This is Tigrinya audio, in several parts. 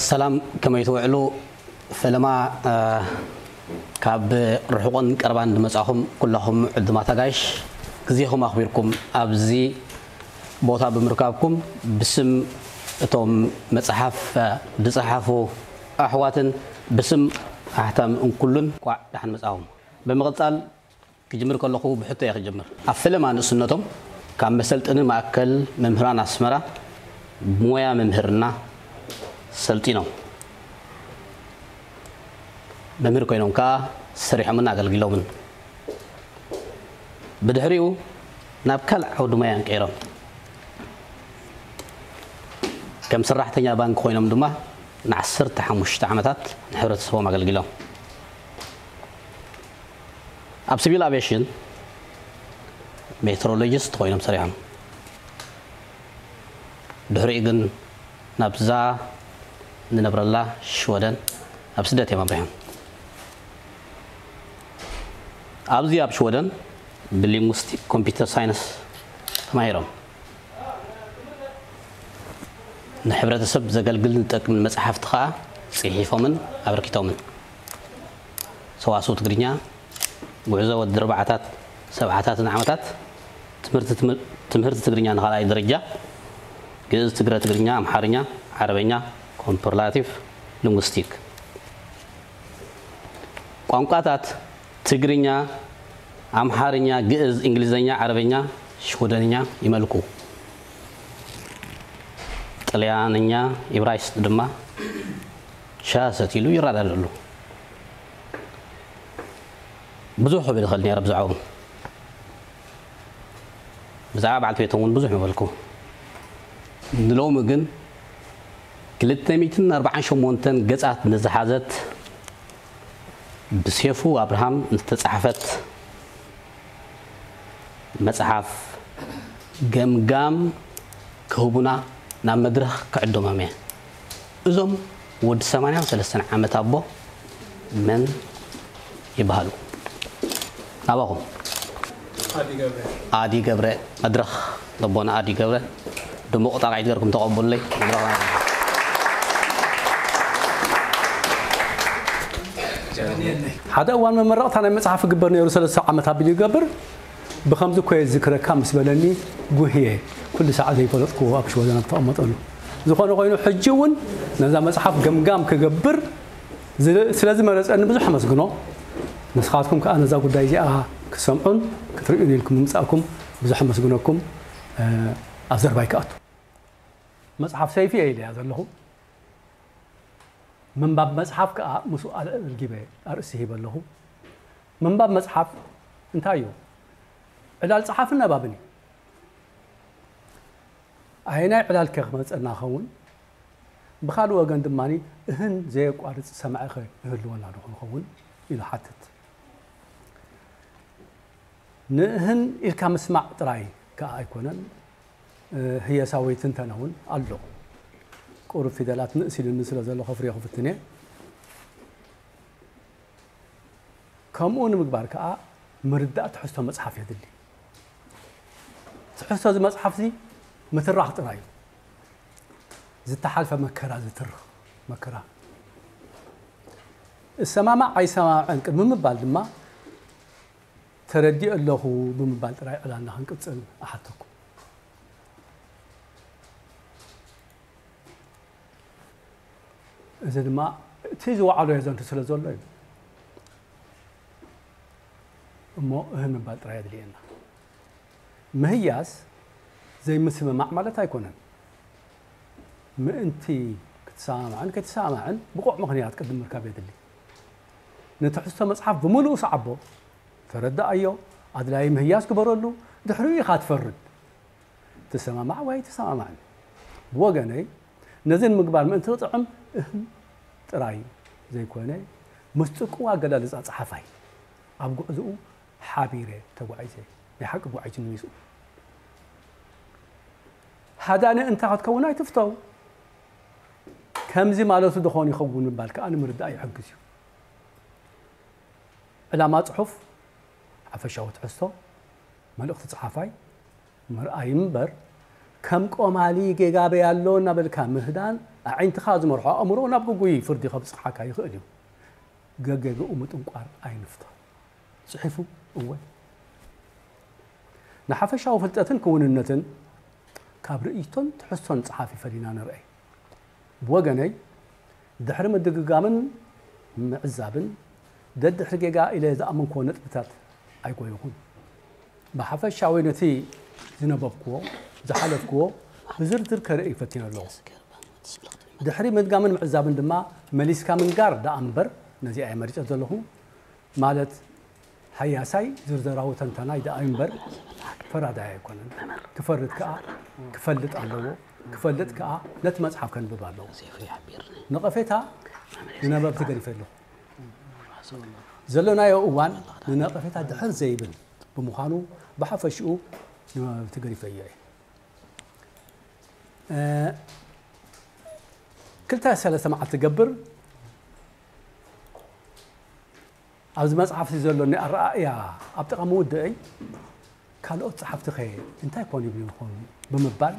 ሰላም፣ ከመይ ትውዕሉ? ፈለማ፣ እ፣ ካብ ርሑቕን ቀረባን ዝመጻኹም ኩላኹም ዕዱማት ኣጋይሽ፣ ግዜኹም ኣኽቢርኩም ኣብዚ ቦታ ብምርካብኩም፣ ብስም እቶም መጽሓፍ፣ እ፣ ዝጸሓፉ ኣሕዋትን ብስም ኣሕታም እንኩሉን እንኳዕ ደሓን መጻኹም። ብምቕጻል ክጅምር ከለኹ ብሕቶ እየ ክጅምር። ኣብ ፈለማ ንእስነቶም ካብ መሰልጠኒ ማእከል መምህራን ኣስመራ ብሞያ መምህርና ሰልጢኖም፣ መምህር ኮይኖም ከኣ ሰሪሖምን ኣገልጊሎምን። ብድሕሪኡ ናብ ካልእ ዓውዲ ሞያ እንቀይሮም። ከም ሰራሕተኛ ባንክ ኮይኖም ድማ ንዓሰርተ ሓሙሽተ ዓመታት ንሕብረተሰቦም ኣገልጊሎም። ኣብ ሲቪል ኣቪዬሽን ሜትሮሎጂስት ኮይኖም ሰሪሖም። ድሕሪኡ ግን ናብዛ ንነብረላ ሽወደን ኣብ ስደት እዮም ኣምሪሖም። ኣብዚ ኣብ ሽወደን ብሊንጉስቲክ ኮምፒውተር ሳይንስ ተማሂሮም። ንሕብረተሰብ ዘገልግልን ዝጠቅምን መጽሓፍቲ ከኣ ጽሒፎምን ኣበርኪቶምን። ሰዋስው ትግርኛ፣ ጉዕዞ ወዲ ኣርባዓታት፣ ሰብዓታትን ዓመታት፣ ትምህርቲ ትም-፣ ትምህርቲ ትግርኛ ንኻልኣይ ደረጃ፣ ግእዝ፣ ትግረ፣ ትግርኛ፣ ኣምሓርኛ፣ ዓረበኛ፣ ኮምፐርላቲቭ ሊንጉስቲክ። ቋንቋታት ትግርኛ፣ ኣምሓርኛ፣ ግእዝ፣ እንግሊዝኛ፣ ዓረበኛ፣ ሽወደንኛ ይመልኩ። ጥልያንኛ፣ ኢብራይስጥ ድማ ሻሂ ሰትይሉ ይረዳድእሉ። ብዙሕ ክብል ይኽእል ነይረ ብዛዕባኦም። ብዛዕባ በዓልቲ ቤቶም እውን ብዙሕ ምበልኩ። ንሎሚ ግን ክልተ ሚእትን ኣርባዓን ሸሞንተን ገጻት ንዝሓዘት ብሴፉ ኣብርሃም ዝተጻሕፈት መጽሓፍ ገምጋም ክህቡና ናብ መድረኽ ክዕድሞም እየ። እዞም ወዲ ሰማንያን ሰለስተን ዓመት ኣቦ መን ይበሃሉ? ናባኹም። ኣዲ ገብረ። ኣዲ ገብረ፣ መድረኽ ለቦና ኣዲ ገብረ። ድሙቕ ጣቕዒት ገርኩም ተቐበሉለይ። መድረኽ ናባኹም። ሓደ እዋን መመረቕታ ናይ መጽሓፍ ክግበር ነይሩ፣ ሰለስተ ዓመት ኣቢሉ ይገብር። ብኸምዚ እኮ እየ ዝዝክረካ ምስ በለኒ ጉህየ፣ ኩሉ ሳዕ ዘይፈለጥክዎ ኣብ ሽወደን ኣብ ተቐመጠሉ። ዝኾነ ኮይኑ ሕጂ እውን ነዛ መጽሓፍ ገምጋም ክገብር ዝለ-፣ ስለ ዝመረጸኒ ብዙሕ ኣመስግኖ። ንስኻትኩም ከኣ ነዛ ጉዳይ እዚኣ ክትሰምዑን ክትርእዩን ኢልኩም ምምጻእኩም ብዙሕ ኣመስግነኩም። እ፣ ኣብ ዘረባይ ክኣቱ። መጽሓፍ ሰይፊ እየ ኢለያ ዘለኹ። ምንባብ መጽሓፍ ከኣ ምስኡ ኣልዕልጊበ ኣርእስቲ ሂበ ኣለኹ። ምንባብ መጽሓፍ እንታይ እዩ? ዕላል ጸሓፍን ነባብን እዩ። ኣየናይ ዕላልከ ክመጸና ኸውን? ብኻልእ ወገን ድማ እህን ዘየቋርጽ ሰማዒኸ ይህልወና ዶ ክንኸውን? ኢሉ ሓትት። ንእህን ኢልካ ምስማዕ ጥራይ ከኣ ኣይኮነን፣ እ፣ ህየሳዊ ትንተና እውን ኣሎ። ቁሩብ ፊደላት ንእስ ኢሉኒ ስለ ዘሎ ከፍርዮ ክፍትን እየ። ከምኡ ንምግባር ከኣ ምርዳእ ትሕዝቶ መጽሓፍ የድሊ። ትሕዝቶ እዚ መጽሓፍ እዚ ምትራኽ ጥራይ እዩ። ዝተሓልፈ መከራ ዝትርኽ መከራ። እሰማማዕ ኣይሰማማዕን ቅድሚ ምባል ድማ ተረዲኦ ኣለኹ ብምባል ጥራይ ዕላልና ክንቅጽል እሓተኩም። እዚ ድማ እቲ ዝወዓሎ የዘንቱ ስለ ዘሎ እዩ። እሞ እህ ምባል ጥራይ ኣድልየና። ምህያስ ዘይምስምማዕ ማለት ኣይኮነን። ምእንቲ ክትሰማማዕን ከይትሰማማዕን ብቑዕ ምኽንያት ቅድም ምርካብ የድሊ። ንትሕዝቶ መጽሓፍ ብምሉኡ ሰዓቦ፣ ተረድኣዮ፣ ኣድላዪ ምህያስ ግበረሉ፣ ድሕሪኡ ኢኻ ትፈርድ። ትሰማማዕ ወይ ኣይትሰማማዕን። ብወገነይ፣ ነዚ ንምግባር ምእንቲ ክጥዕም እህም ጥራይ ዘይኮነ፣ ምስ ጥቁው ኣገላልጻ ጸሓፋይ ኣብ ጉዕዞኡ ሓቢረ ተጓዒዘ። ናይ ሓቂ ጓዒዙ ንሚስኡ። ሃዳኒ እንተ ክትከውን ኣይትፍተው። ከምዚ ማለቱ ዶ ኾን ይኸውን ምባል ከኣ ንምርዳእ ይሕግዝ እዩ። ዕላማ ጽሑፍ፣ ሓፈሻዊ ትሕዝቶ፣ መልእኽቲ ጸሓፋይ፣ ምርኣይ እምበር፣ ከም ቆማሊ ጌጋ በይ ኣሎ እናበልካ ምህዳን፣ ኣዒንትኻ ዝመርሖ ኣእምሮ ናብ ግጉይ ፍርዲ ከብጽሓካ ይኽእል እዩ። ገገግኡ ምጥንቋር ኣይንፍቶ። ጽሒፉ፣ እወ። ንሓፈሻዊ ፍልጠትን ክውንነትን ካብ ርእይቶን ትሕዝቶን ጸሓፊ ፈሊና ንርኣይ። ብወገነይ፣ ድሕሪ ምድግጋምን ምዕዛብን፣ ደድሕሪ ጌጋ ኢለ ዝኣመንክዎ ነጥብታት ኣይጎየኹን። ብሓፈሻዊ ነቲ ዝነበብክዎ፣ ዝሓለፍክዎ ብዝርዝር ከርኢ ፈቲነ ኣለኹ። ድሕሪ ምድጋምን ምዕዛብን ድማ መሊስካ ምንጋር ደኣ እምበር፣ ነዚኣ እየ መሪጸ ዘለኹ። ማለት፣ ሃያሳይ ዝርዝራዊ ተንታናይ ደኣ እምበር፣ ፈራዳይ ኣይኮነን። ክፈርድ ከኣ ክፈልጥ ኣለዎ። ክፈልጥ ከኣ ነቲ መጽሓፍ ከንብብ ኣለዎ። ነቐፌታ ንነበብቲ ገዲፈ ኣለኹ። ዘለናዮ እዋን ንነቐፌታ ድሕር ዘይብል ብምዃኑ፣ ብሓፈሽኡ ንነበብቲ ገዲፈዮ እየ። እ፣ ክልተ ሰለስተ መዓልቲ ገብር ኣብዚ መጽሓፍ እዚ ዘሎኒ ኣረኣእያ ኣብ ጥቓ ምውድእይ፣ ካልኦት ጸሓፍቲ ኸ እንታይ ኮን ይብሉ ይኾኑ ብምባል፣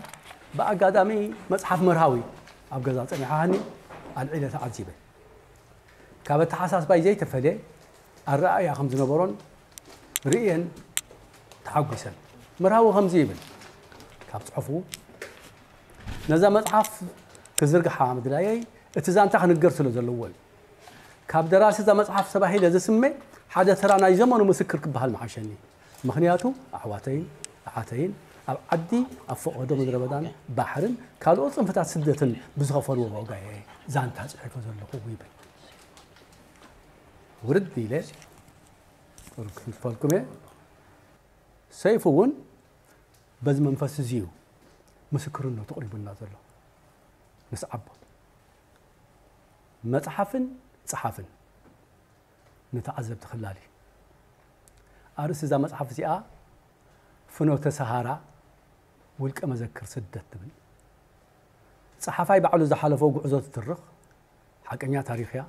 ብኣጋጣሚ መጽሓፍ መርሃዊ ኣብ ገዛ ጸኒሓኒ ኣልዒለ ተዓዚበ። ካብ ኣተሓሳስባይ ዘይተፈልየ ኣረኣእያ ከም ዝነበሮን ርእየን ተሓጒሰን። መርሃዊ ከምዚ ይብል፣ ካብ ጽሑፉ፣ ነዛ መጽሓፍ ክዝርግሓ ምድላየይ እቲ ዛንታ ክንገር ስለ ዘለዎ እዩ። ካብ ደራሲ እዛ መጽሓፍ ተባሂለ ዝስመ ሓደ ተራ ናይ ዘመኑ ምስክር ክበሃል ምሓሸኒ። ምኽንያቱ ኣሕዋተይን ኣሓተይን ኣብ ዓዲ ኣብ ፈቐዶ ምድረ በዳን ባሕርን ካልኦት ጽንፍታት ስደትን ብዝኸፈልዎ ዋጋ እየ ዛንታ ጽሒፈ ዘለኹ ይብል። ውርድ ኢለ ክፈልኩም እየ። ሰይፉ እውን በዚ መንፈስ እዚ እዩ ምስክርነቱ ኣቕሪቡልና ዘሎ። ንስዓቦ። መጽሓፍን ጸሓፍን ንተዓዘብቲ ክላሊ። ኣርእስቲ እዛ መጽሓፍ እዚኣ ፍኖተ ሰሃራ ውልቀ መዘክር ስደት ትብል። ጸሓፋይ ባዕሉ ዝሓለፎ ጉዕዞ ትትርኽ ሓቀኛ ታሪኽ እያ።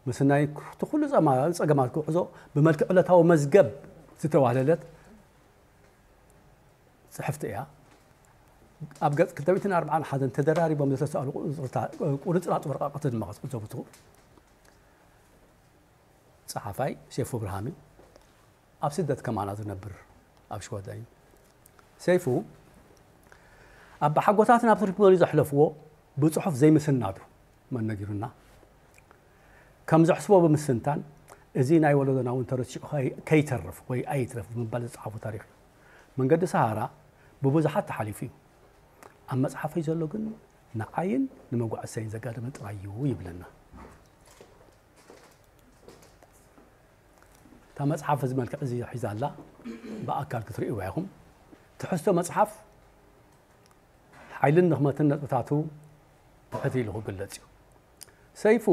ምስናይ እቲ ኩሉ ጸማ-፣ ጸገማት ጉዕዞ ብመልክዕ ዕለታዊ መዝገብ ዝተዋህለለት ጽሕፍቲ እያ። ኣብ ገጽ ክልተ ሚእትን ኣርባዓን ሓደን ተደራሪቦም ዝተሳእሉ ቁርጽራጽ ወረቓቕቲ ድማ ክትዕዘቡ ትኽእሉ። ጸሓፋይ ሴፉ ብርሃሚ ኣብ ስደት ከማና ዝነብር ኣብ ሽወደን እዩ። ሰይፉ ኣብ ሓጎታት ናብ ትሪፖሊ ዘሕለፍዎ ብጽሑፍ ዘይምስናዱ መን ነጊሩና? ከም ዘሕስቦ ብምስትንታን፣ እዚ ናይ ወለዶና እውን ተረሲዑ ከይ-፣ ከይተርፍ ወይ ኣይትረፍ ብምባል ዝጸሓፎ ታሪኽ እዩ። መንገዲ ሰሃራ ብብዙሓት ተሓሊፉ እዩ። ኣብ መጽሓፈይ ዘሎ ግን ንዓይን ንመጓዕዝተይን ዘጋደመ ጥራይ እዩ ይብለና። እታ መጽሓፍ እዚ መልክዕ እዚ ሒዛ ኣላ፣ ብኣካል ክትርእይዋ ኢኹም። ትሕዝቶ መጽሓፍ ሓይልን ድኽመትን ነጥብታቱ ትሕት ኢሉ ክግለጽ እዩ። ሰይፉ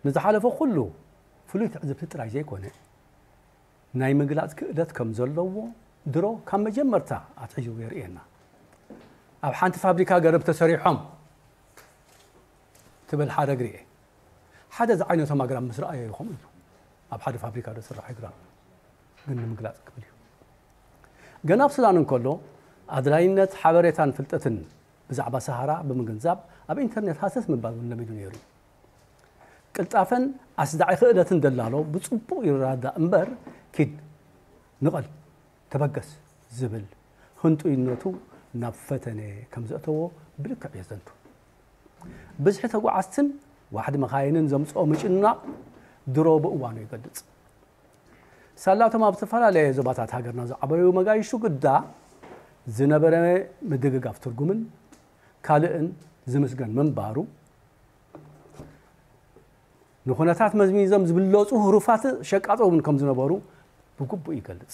ንዝሓለፈ ኩሉ ፍሉይ ትዕዝብቲ ጥራይ ዘይኮነ፣ ናይ ምግላጽ ክእለት ከም ዘለዎ ድሮ ካብ መጀመርታ ኣትሒዙ የርእየና። ኣብ ሓንቲ ፋብሪካ ገረብ ተሰሪሖም ትብል ሓረግ ርኤ። ሓደ ዝዓይነቶም ኣግራብ ምስ ረኣዮ እዩ ከምኡ ኢሉ። ኣብ ሓደ ፋብሪካ ዝስራሕ ኣግራብ ግን ንምግላጽ ክብል እዩ። ገና ኣብ ሱዳን እንከሎ፣ ኣድላይነት ሓበሬታን ፍልጠትን ብዛዕባ ሰሃራ ብምግንዛብ፣ ኣብ ኢንተርኔት ሃሰስ ምባል እውን ለሚዱ ነይሩ እዩ። ቅልጣፈን ኣስዳዒ ክእለትን ደላሎ ብጽቡቕ ይረዳእ እምበር፣ ኪድ፣ ንቐል፣ ተበገስ ዝብል ህንጡይነቱ ናብ ፈተነ ከም ዘእተዎ ብልክዕ የዘንቱ። ብዝሒ ተጓዓዝትን ዋሕዲ መኻይንን ዘምጽኦ ምጭናቕ ድሮ ብእዋኑ ይገልጽ። ሳላቶም ኣብ ዝተፈላለየ ዞባታት ሃገርና ዝዓበዩ መጋይሹ ግዳ ዝነበረ ምድግጋፍ ትርጉምን ካልእን ዝምስገን ምንባሩ፣ ንኹነታት መዝሚዞም ዝብለጹ ህሩፋት ሸቃጦ እውን ከም ዝነበሩ ብግቡእ ይገልጽ።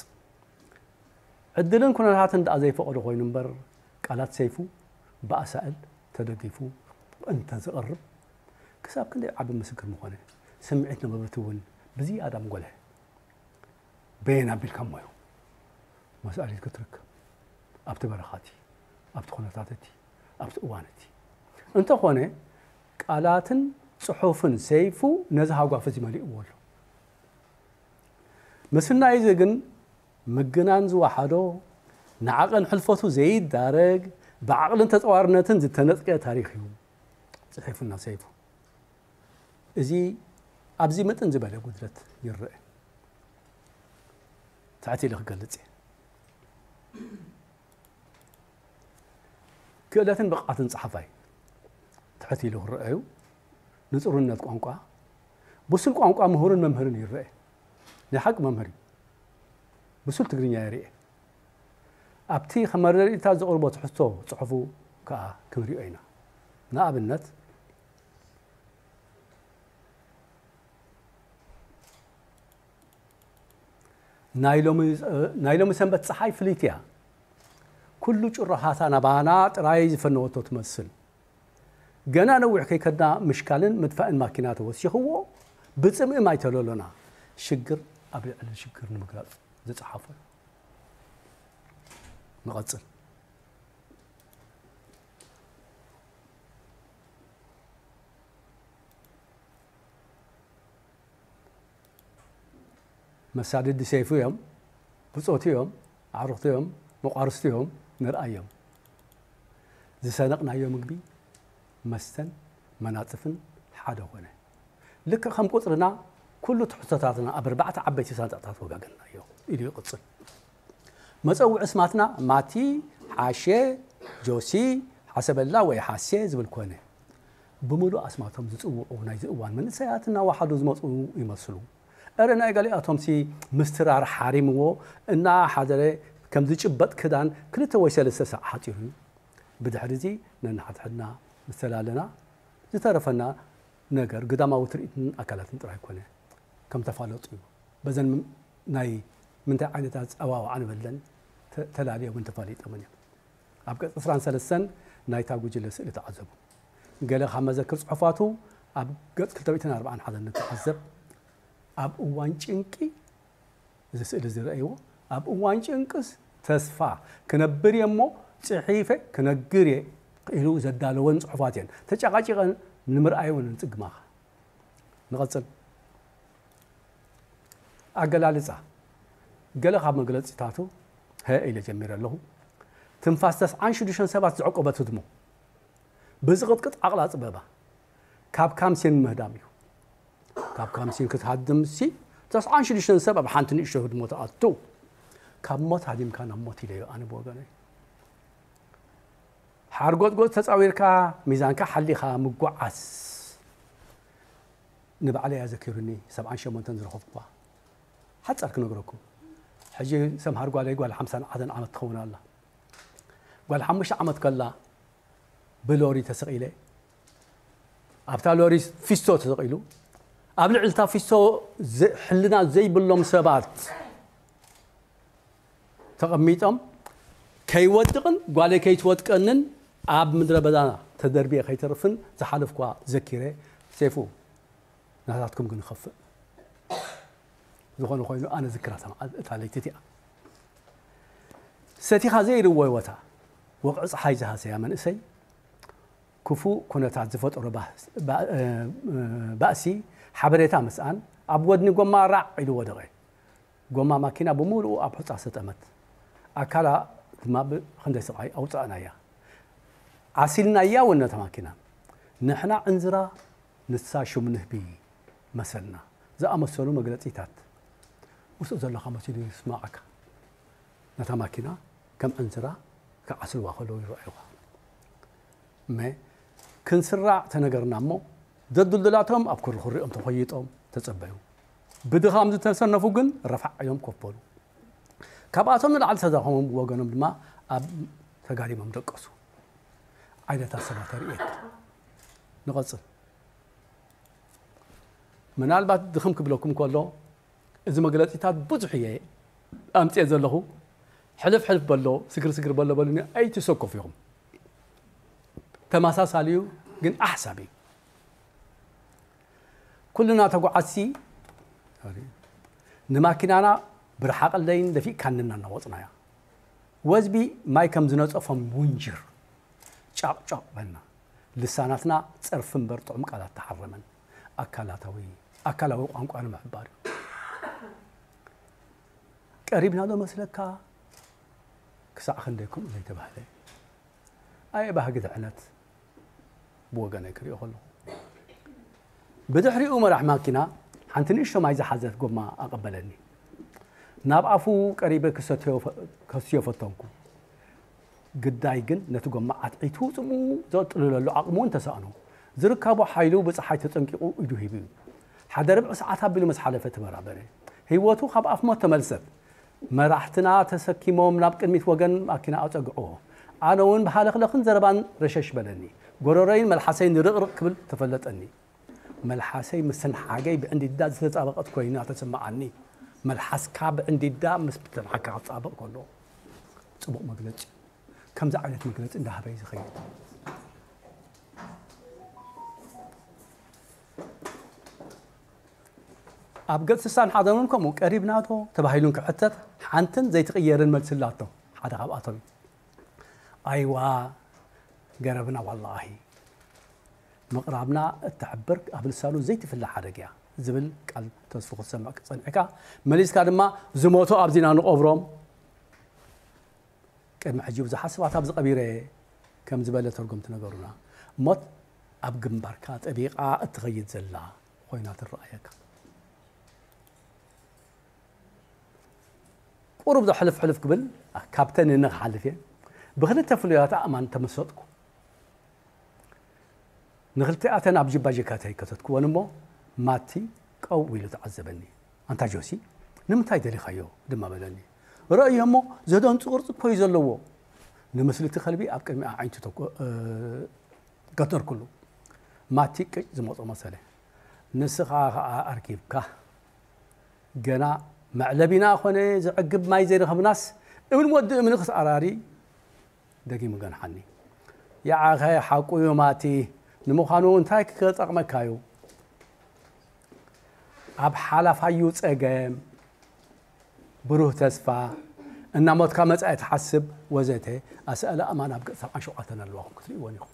ዕድልን ኩነታትን ደኣ ዘይፈቐዶ ኮይኑ እምበር፣ ቃላት ሰይፉ ብኣሳእል ተደጊፉ እንተ ዝቐርብ፣ ክሳብ ክንደይ ዓቢ ምስክር ምኾነ፣ ስምዒት ነበብቲ እውን ብዝያዳ ምጎልሐ። በየን ኣቢልካ እሞ እዩ መሳሊት ክትርከብ ኣብቲ በረኻ እቲ፣ ኣብቲ ኩነታት እቲ፣ ኣብቲ እዋን እቲ። እንተኾነ፣ ቃላትን ጽሑፍን ሰይፉ ነዚ ሃጓፍ እዚ መሊእዎ ኣሎ። ምስናይ እዚ ግን ምግናን ዝወሓዶ ንዓቐን ሕልፈቱ ዘይዳረግ፣ ብዓቕልን ተጻዋርነትን ዝተነጽቀ ታሪኽ እዩ ጽሒፉና ሰይፉ። እዚ ኣብዚ ምጥን ዝበለ ጉድለት ይረአ። ትሕት ኢለ ክገልጽ እየ። ክእለትን ብቕዓትን ጸሓፋይ ትሕት ኢሉ ክረኣዩ፣ ንጹርነት ቋንቋ፣ ብሱል ቋንቋ ምሁርን መምህርን ይረአ። ናይ ሓቂ መምህር እዩ። ብሱል ትግርኛ የርእየ። ኣብቲ ከም መረዳኢታት ዘቕርቦ ትሕዝቶ ጽሑፉ ከኣ ክንሪኦ ኢና። ንኣብነት፣ ናይ ሎሚ፣ ናይ ሎሚ ሰንበት ጸሓይ ፍልይቲ እያ። ኩሉ ጭሮኻታ ናባና ጥራይ ዝፈነወቶ ትመስል። ገና ነዊሕ ከይከድና ምሽካልን ምጥፋእን ማኪና ተወሲኽዎ፣ ብጽምኢ ማይ ተለሎና። ሽግር ኣብ ልዕሊ ሽግር ንምግላጽ ዝጸሓፎ እዩ። ንቐጽል። መሳድዲ ሰይፉ እዮም፣ ብጾቱ እዮም፣ ኣዕሩኽቱ እዮም፣ መቋርስቱ እዮም፣ ንርኣዮም። ዝሰነቕናዮ ምግቢ፣ መስተን መናጽፍን ሓደ ኾነ። ልክዕ ከም ቁጽርና፣ ኩሉ ትሕዝቶታትና ኣብ ኣርባዕተ ዓበይቲ ሳንጣታት ወጋገንናዮ ኢሉ ይቕጽል። መጸውዒ ስማትና ማቲ፣ ሓሼ፣ ጆሲ፣ ሓሰበላ ወይ ሓሴ ዝብል ኮነ። ብምሉእ ኣስማቶም ዝጽውዑ ናይዚ እዋን መንእሰያት እናወሓዱ ዝመጹ ይመስሉ። እረ ናይ ገሊኣቶምሲ ምስትራር ሓሪምዎ እናሓደረ ከም ዝጭበጥ ክዳን ክልተ ወይ ሰለስተ ሳዕ ሓጺሩ እዩ። ብድሕሪ እዚ ነንሓድሕድና ምስ ተላለና ዝተረፈና ነገር ግዳማዊ ትርኢትን ኣካላትን ጥራይ ኮነ። ከም ተፋለጡ እዩ። በዘን ም-፣ ናይ ምንታይ ዓይነት ኣጸዋውዓ ንበለን ተ-፣ ተላልዮምን ተፋሊጦምን እዮም። ኣብ ገጽ ዕስራን ሰለስተን ናይታ ጉጅለ ስእሊ ተዓዘቡ። ገለ ካብ መዘክር ጽሑፋቱ ኣብ ገጽ ክልተ ሚእትን ኣርባዓን ሓደን ንተዓዘብ። ኣብ እዋን ጭንቂ፣ እዚ ስእሊ እዚ ረእይዎ፣ ኣብ እዋን ጭንቅስ ተስፋ ክነብር እየ እሞ ጽሒፈ ክነግር እየ ኢሉ ዘዳለወን ጽሑፋት እየን። ተጨቃጪቐን ንምርኣይ እውን ንጽግማኻ። ንቐጽል። ኣገላልጻ። ገለ ካብ መግለጺታቱ፣ ሀ ኢለ ጀሚረ ኣለኹ። ትንፋስ ተስዓን ሽዱሽተን ሰባት ዘዕቆበት ህድሞ። ብዝቕጥቅጥ ዓቕላ ጽበባ። ካብ ካምሴን ምህዳም እዩ። ካብ ካምሴን ክትሃድም ሲ፣ ተስዓን ሽዱሽተን ሰብ ኣብ ሓንቲ ንእሽቶ ህድሞ ትኣቱ። ካብ ሞት ሃዲምካ ናብ ሞት ኢለዮ ኣነ ብወገነይ። ሓርጎጽጎጽ ተጻዊርካ፣ ሚዛንካ ሓሊኻ ምጓዓዝ። ንባዕለይ እያ ዘኪሩኒ፣ ሰብዓን ሸሞንተን ዝረኸብኩዋ። ሓጻር ክነግረኩም። ሕጂ ሰምሃር ጓለይ ጓል ሓምሳን ዓተን ዓመት ትኸውን ኣላ። ጓል ሓሙሽተ ዓመት ከላ ብሎሪ ተሰቒለ። ኣብታ ሎሪ ፊስቶ ተሰቒሉ። ኣብ ልዕሊ እታ ፊስቶ ዘ-፣ ሕልና ዘይብሎም ሰባት ተቐሚጦም፣ ከይወድቕን ጓለይ ከይትወድቀንን ኣብ ምድረ በዳ ተደርቢየ ከይተርፍን ዝሓለፍኳ ዘኪረ። ሰይፉ፣ ናታትኩም ግን ይኸፍእ። ዝኾነ ኮይኑ ኣነ ዝክራ እታ መዓል-፣ እታ ለይቲ እቲኣ። ሰቲኻ ዘይርወወታ ወቕዒ ጸሓይ ዝሃሰያ መንእሰይ፣ ክፉእ ኩነታት ዝፈጠሮ ባህ-፣ ባ-፣ እ፣ እ፣ ባእሲ፣ ሓበሬታ ምስኣን፣ ኣብ ጎድኒ ጎማ ራዕ ኢሉ ወደቐ። ጎማ ማኪና ብምሉኡ ኣብ ሑጻ ሰጠመት። ኣካላ ድማ ብኽንደይ ስቓይ ኣውጻእናያ። ዓሲልናያ እውን ነታ ማኪና። ንሕና ዕንዝራ፣ ንሳ ሹም ንህቢ መሰልና ዝኣመሰሉ መግለጺታት። ምስኡ ዘለኻ መሲሉ ይስማዓካ። ነታ ማኪና ከም ዕንዝራ ክዓስልዋ ከለዉ ይረኣዩኻ። እመ ክንስራዕ ተነገርና እሞ፣ ደዱልዱላቶም ኣብ ኩርኩሪኦም ተኾይጦም ተጸበዩ። ብድኻም ዝተሰነፉ ግን ረፋዕ ኢሎም ኮፍ በሉ። ካብኣቶም ንላዕሊ ዝተዳኸሙ ብወገኖም ድማ ኣብ ተጋዲሞም ደቀሱ። ዓይነታት ሰባት ተርእየት። ንቐጽል። ምናልባት ድኽም ክብለኩም ከሎ፣ እዚ መግለጺታት ብዙሕ እየ ኣምጽኤ ዘለኹ። ሕልፍ ሕልፍ በሎ፣ ስግር ስግር በሎ በሉኒ፣ ኣይትሰከፉ ኢኹም። ተመሳሳሊ እዩ፣ ግን ኣሕሳብ እዩ። ኩልና ተጓዓዝቲ ንማኪናና ብርሓቐለይን ደፊእካንና እናወጽናያ። ወዝቢ ማይ ከም ዝነጸፎም ውንጅር ጫቕ ጫቕ በልና። ልሳናትና ጸርፊ እምበር ጥዑም ቃላት ተሓረመን። ኣካላታዊ፣ ኣካላዊ ቋንቋ ንምሕባር እዩ። ቀሪብና ዶ መስለካ? ክሳዕ ክንደይ ከምኡ ዘይተባህለ? ኣየ ባህጊ ድሕነት ብወገነይ ክሪኦ ከለኹ። ብድሕሪኡ መራሕ ማኪና ሓንቲ ንእሽቶ ማይ ዝሓዘት ጎማ ኣቐበለኒ። ናብ ኣፉ ቀሪበ ክሰትዮ ፈ-፣ ከስትዮ ፈተንኩ። ግዳይ ግን ነቲ ጎማ ዓትዒቱ ጽምኡ ዘጥልለሉ ዓቕሚ እውን ተሳእኖ። ዝርካቦ ሓይሉ ብጸሓይ ተጸንቂቑ ኢዱ ሂቡ እዩ። ሓደ ርብዒ ሰዓት ኣቢሉ ምስ ሓለፈ ተበራበረ። ህይወቱ ካብ ኣፍ ሞት ተመልሰት። መራሕትና ተሰኪሞም ናብ ቅድሚት ወገን ማኪና ኣጸግዕዎ። ኣነ እውን ብሃለኽለኽን ዘረባን ረሸሽ በለኒ። ጎረሮይን መልሓሰይን ርቕርቕ ክብል ተፈለጠኒ። መልሓሰይ ምስተን ሓገይ ብዕንዲዳ ዝተጣበቐት ኮይና ተሰማዓኒ። መልሓስካ ብዕንዲዳ ምስ ብተን ሓካ ክጣበቕ ከሎ ጽቡቕ መግለጺ። ከምዚ ዓይነት መግለጺ እንዳሃበ እዩ ዝኸይድ። ኣብ ገጽ ስሳን ሓደን እውን ከምኡ ቀሪብናቶ ተባሂሉን ክሕተት ሓንትን ዘይትቕየርን መልሲ ኣላቶ። ሓደ ካብኣቶም ኣይዋ ገረብና ዋላሂ ምቕራብና እትሕብር ኣብ ልሳኑ ዘይትፍለ ሓረግ እያ ዝብል ቃል ተስፉ ክትሰምዕ ክጸንዕካ መሊስካ ድማ ዝሞቱ ኣብዚና ንቐብሮም ቅድሚ ሕጂ ብዙሓት ሰባት ኣብዚ ቀቢረ ከም ዝበለ ተርጎምቲ ነገሩና። ሞት ኣብ ግንባርካ ጠቢቓ እትኸይድ ዘላ ኮይና ትረኣየካ። ቁሩብ ዶ ሕልፍ ሕልፍ ክብል ካብተን እነ ክሓልፍ እየ። ብክልተ ፍሉያት ኣእማን ተመሰጥኩ። ንክልቲኣተን ኣብ ጅባ ጀካተይ ከተትክወን እሞ ማቲ ቀው ኢሉ ተዓዘበኒ። ኣንታ ጆሲ ንምንታይ ደሊኻዮ ድማ በለኒ። ረእዮ እሞ ዘደንጹ ቅርጺ እኮ እዩ ዘለዎ። ንምስሊ እቲ ከልቢ ኣብ ቅድሚ ኣዒንቱ ተኮ-፣ እ፣ ገተርኩሉ። ማቲ ቅጭ ዝመጾ መሰለ። ንስኻ ኸኣ ኣርኪብካ። ገና መዕለቢና ኾነ ዘዕግብ ማይ ዘይረኸብናስ እምን ወዲ እምኒ ክስኣራሪ ደጊሙ ገንሓኒ። ያዓኸ ሓቁ እዩ ማቲ። ንምዃኑ እንታይ ክጠቕመካ እዩ? ኣብ ሓላፋዩ ጸገም፣ ብሩህ ተስፋ፣ እናሞትካ መጻኢ ትሓስብ ወዘተ ኣስእለ ኣማን ኣብ ገጽ ሰብዓን ሸውዓተን ኣለዋኹም ክትርእይወን ኢኹም።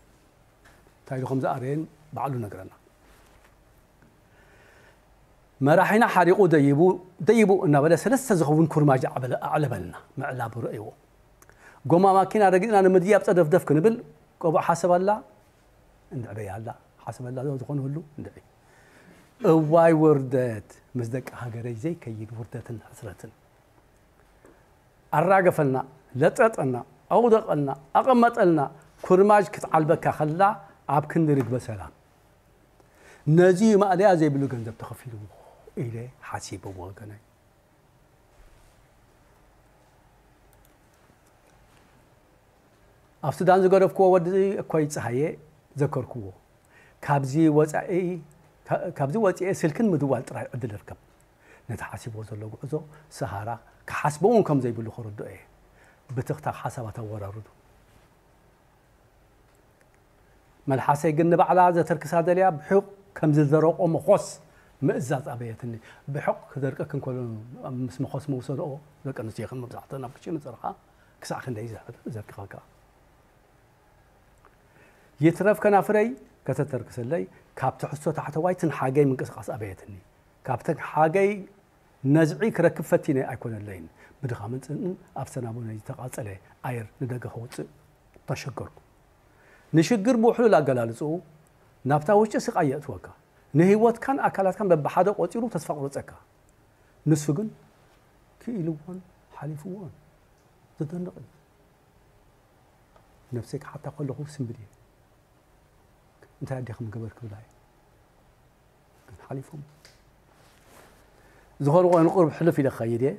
እንታይ ኢሉ ከም ዝኣረየን ባዕሉ ነግረና። መራሒና ሓሪቑ ደይቡ፣ ደይቡ እናበለ ሰለስተ ዝኸውን ኩርማጅ ኣዕበለ-፣ ኣዕለበልና። ምዕላቡ ረእይዎ። ጎማ ማኪና ረጊጽና ንምድያብ ጸደፍደፍ ክንብል፣ ቆቡዕ ሓሰብ ኣላ፣ እንድዕበይ ኣላ፣ ሓሰብ ኣላ፣ ዝኾነ ሁሉ እንድዒ። እዋይ ውርደት፣ ምስ ደቂ ሃገረይ ዘይከይድ ውርደትን ሕስረትን። ኣራገፈልና፣ ለጠጠና፣ ኣውደቐልና፣ ኣቐመጠልና፣ ኩርማጅ ክትዓልበካ ከላ ኣብ ክንዲ ርግበ ሰላም። ነዚ ማእለያ ዘይብሉ ገንዘብ ተኸፊሉ ኢለ ሓሲበ ብወገነይ። ኣብ ሱዳን ዝገደፍክዎ ወዲ እኮይ ጸሃየ ዘከርክዎ። ካብዚ ወጻኢ፣ ካ-፣ ካብዚ ወጺኤ ስልክን ምድዋል ጥራይ ዕድል እርከብ። ነቲ ሓሲብዎ ዘሎ ጉዕዞ ሰሃራ ክሓስቦ እውን ከም ዘይብሉ ክርድኦ እየ። ብትኽታኽ ሓሳባት ኣወራርዱ። መልሓሰይ ግን ንባዕላ ዘተርክሳ ደልያ ብሑቕ ከም ዝደረቖ መኾስ ምእዛዝ ኣበየትኒ። ብሑቕ ክደርቀክ እንከሎ ምስ መኾስ መውሰድኦ ደቂ ኣንስትዮኽን መብዛሕትአን ኣብ ክሽነ ጸርኻ ክሳዕ ክንደይ ዘ-፣ ዘርክኸካ። ይትረፍ ከናፍረይ ከተተርክሰለይ ካብ ትሕዝቶ ታሕተዋይ ትንሓገይ ምንቅስቓስ ኣበየትኒ። ካብ ትንሓገይ ነዝዒ ክረክብ ፈቲነ ኣይኮነለይን። ብድኻምን ጽምእን ኣብ ሰናቡነይ ዝተቓጸለ ኣየር ንደገ ከውጽእ ተሸገርኩ። ንሽግር ብውሕሉል ኣገላልጽኡ ናብታ ውሽጢ ስቓይ የእትወካ። ንህይወትካን ኣካላትካን በብሓደ ቆጺሩ ተስፋ ቁረጸካ። ንሱ ግን ክኢልዎን ሓሊፍዎን። ዘደንቕ እዩ። ነብሰይ ክሓታ ከለኹ ስንብድ እየ። እንታይ ኣዴኹም ገበር ክብላ እየ። ግን ሓሊፎም። ዝኾነ ኮይኑ ቁሩብ ሕልፍ ኢለ ክኸይድ እየ።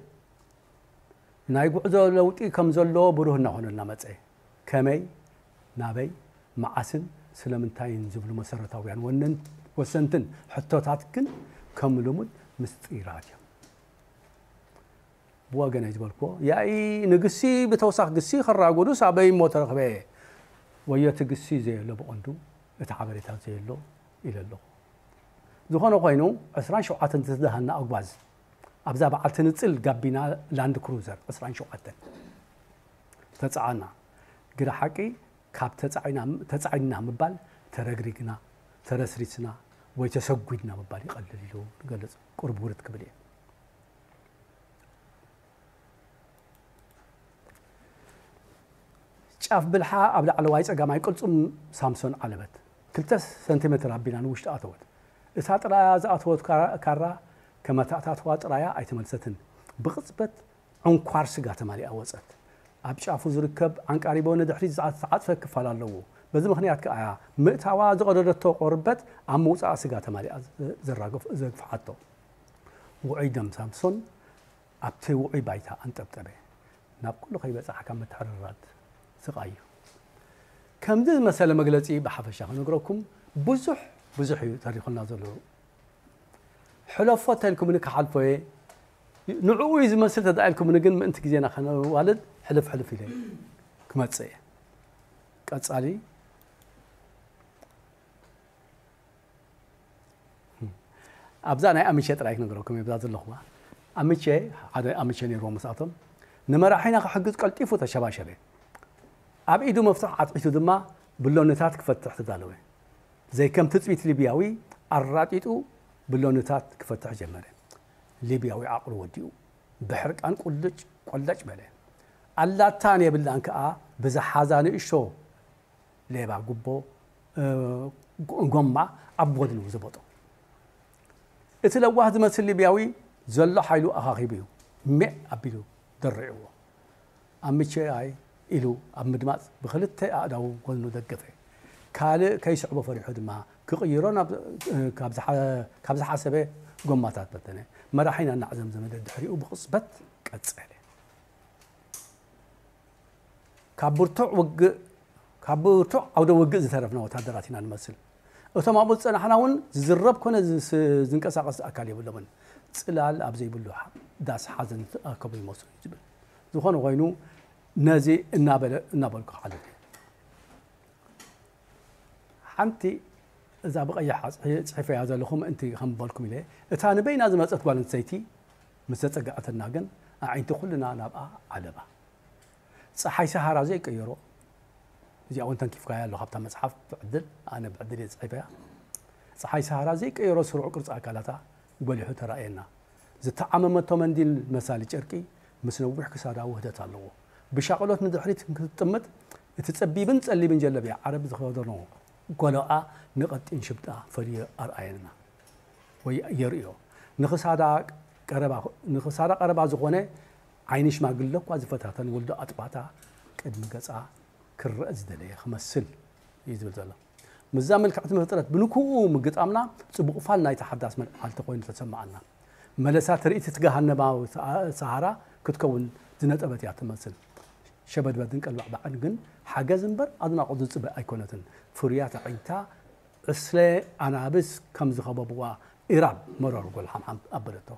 ናይ ጉዕዞ ለውጢ ከም ዘሎ ብሩህ እናኾነልና መጸ። ከመይ፣ ናበይ፣ መዓስን ስለምንታይን ዝብሉ መሰረታውያን ወነን-፣ ወሰንትን ሕቶታት ግን ከም ልሙድ ምስጢራት እዮም። ብወገነይ ዝበልክዎ፣ ያኢ ንግሲ ብተውሳኽ ግሲ ከራጉዱስ ኣበይ እሞ ተረኽበ? ወዮ እቲ ግሲ ዘየሎ ብቐንዱ እቲ ሓበሬታ ዘየሎ ኢለ ኣለኹ። ዝኾነ ኮይኑ፣ ዕስራን ሸውዓተን ዝተደሃና ኣጉባዝ ኣብዛ በዓል ትንጽል ጋቢና ላንድ ክሩዘር ዕስራን ሸውዓተን ተጻዓና። ግደ ሓቂ ካብ ተጻዒና-፣ ተጻዒንና ምባል ተረግሪግና፣ ተረስሪስና ወይ ተሰጒድና ምባል ይቐልል ኢሉ ንገልጽ። ቁሩብ ውርድ ክብል እየ። ጫፍ ብልሓ ኣብ ላዕለዋይ ጸጋማይ ቅልጽም ሳምሶን ዓለበት። ክልተ ሰንቲሜትር ኣቢላ ንውሽጢ ኣተወት። እታ ጥራያ ዝኣተወት ካራ፣ ካራ ከመታታትዋ ጥራያ ኣይተመልሰትን። ብቕጽበት ዕንኳር ስጋ ተማሊኣ ወጸት። ኣብ ጫፉ ዝርከብ ዓንቃሪቦ ንድሕሪት ዝዓ-፣ ዝተዓጽፈ ክፋል ኣለዎ። በዚ ምኽንያት ከኣ እያ ምእታዋ ዝቐደደቶ ቆርበት ኣብ ምውጻኣ ስጋ ተማሊኣ ዘ-፣ ዘራገፍ-፣ ዘግፍሓቶ። ውዑይ ደም ሳምሶን ኣብቲ ውዑይ ባይታ ኣንጠብጠበ። ናብ ኩሉ ከይበጻሕካ ምትሕርራት ስቓይ እዩ። ከምዚ ዝመሰለ መግለጺ ብሓፈሻ ክነግረኩም ብዙሕ፣ ብዙሕ እዩ ተሪኹልና ዘሎ። ሕለፎ ተልኩምኒ ክሓልፎ እየ። ንዕኡ እዩ ዝመስል ተዳኢልኩምኒ ግን ምእንቲ ግዜና ከነዋልድ ሕልፍ ሕልፍ ኢለ ክመጽእ እየ። ቀጻሊ ኣብዛ ናይ ኣምቼ ጥራይ ክነግረኩም እየ፣ ብዛ ዘለኹዋ። ኣምቼ፣ ሓደ ኣምቼ ነይርዎ ምስኣቶም። ንመራሒና ክሕግዝ ቀልጢፉ ተሸባሸበ። ኣብ ኢዱ መፍትሕ ዓትዒቱ ድማ ብሎንታት ክፈትሕ ተዳለወ። ዘይከም ትጽቢት ሊብያዊ ኣራጢጡ ብሎንታት ክፈትሕ ጀመረ። ሊብያዊ ዓቕሉ ወዲኡ ብሕርቃን ቁልጭ ቆለጭ በለ። ኣላታን የብላን ከኣ ብዝሓዛ ንእሽቶ ሌባ ጉቦ፣ እ፣ ጎ-፣ ጎማ ኣብ ጎድኑ ዝበጦ። እቲ ለዋህ ዝመስል ሊብያዊ ዘሎ ሓይሉ ኣኻኺቡ እዩ ሜዕ ኣቢሉ ደሪዕዎ። ኣምቼ ኣይ ኢሉ ኣብ ምድማጽ ብኽልተ ኣእዳዉ ጎድኑ ደገፈ። ካልእ ከይስዕቦ ፈሪሑ ድማ ክቕይሮ ናብ፣ እ፣ ካብ ዝሓ-፣ ካብ ዝሓሰበ ጎማታት በተነ። መራሒና እናዕዘምዘመ ደድሕሪኡ ብቕጽበት ቀጸለ። ካብ ብርቱዕ ውግእ፣ ካብ ብርቱዕ ዓውደ ውግእ ዝተረፍና ወታደራት ኢና ንመስል። እቶም ኣብኡ ዝጸናሕና እውን ዝዝረብ ኮነ ዝስ-፣ ዝንቀሳቐስ ኣካል የብሎምን። ጽላል ኣብ ዘይብሉ ሓ-፣ ዳስ ሓዘን ዝተኣከቡ ይመስሉ እዩ ዝብል። ዝኾነ ኮይኑ ነዚ እናበለ፣ እናበልኩ ክሓልፍ እየ። ሓንቲ እዛ ብቐይሕ ኣጽሒ-፣ ጽሒፈያ ዘለኹ ምእንቲ ከም በልኩም ኢለ፣ እታ ንበይና ዝመጸት ጓል ኣንስተይቲ ምስ ዘጸግዐትና ግን ኣዒንቲ ኩልና ናብኣ ዓለባ። ጸሓይ ሰሃራ ዘይቀየሮ፣ እዚኣ እውን ተንኪፍካያ ኣሎ ካብታ መጽሓፍ ብዕድል፣ ኣነ ብዕድል እየ ጽሒፈያ። ጸሓይ ሰሃራ ዘይቀየሮ ስሩዕ ቅርጺ ኣካላታ ጎሊሑ ተራእየና። ዝተዓመመቶ መንዲል መሳሊ ጨርቂ ምስ ነዊሕ ክሳዳ ውህደት ኣለዎ። ብሻቕሎት ንድሕሪት ክትጥምት፣ እቲ ጸቢብን ጸሊምን ጀለብያ ዓረብ ዝኸደኖ ጎሎኣ ንቐጢን ሽብጣ ፈልዩ ኣርኣየና ወይ የርእዮ። ንኽሳዳ ቀረባ፣ ንኽሳዳ ቀረባ ዝኾነ ዓይኒ ሽማግለ እኳ ዝፈታተን ወልዶ ኣጥባታ ቅድሚ ገጻ ክረአ ዝደለየ ክመስል እዩ ዝብል ዘሎ። ምስዛ ምልክዕቲ ፍጥረት ብንኩኡ ምግጣምና ጽቡቕ ፋል ናይቲ ሓዳስ መዓልቲ ኮይኑ ተሰማዓና። መለሳ ትርኢት እቲ ገሃነማዊ ሰ-፣ ሰሃራ ክትከውን ዝነጠበት እያ ትመስል። ሸበድበድን ቀልባዕባዕን ግን ሓገዝ እምበር ኣድናቖት ዝጽበ ኣይኮነትን። ፍሩያት ኣዒንታ ዕስለ ኣናብስ ከም ዝኸበብዋ ኢራብ መረር ጎልሓምሓም ኣበለቶ።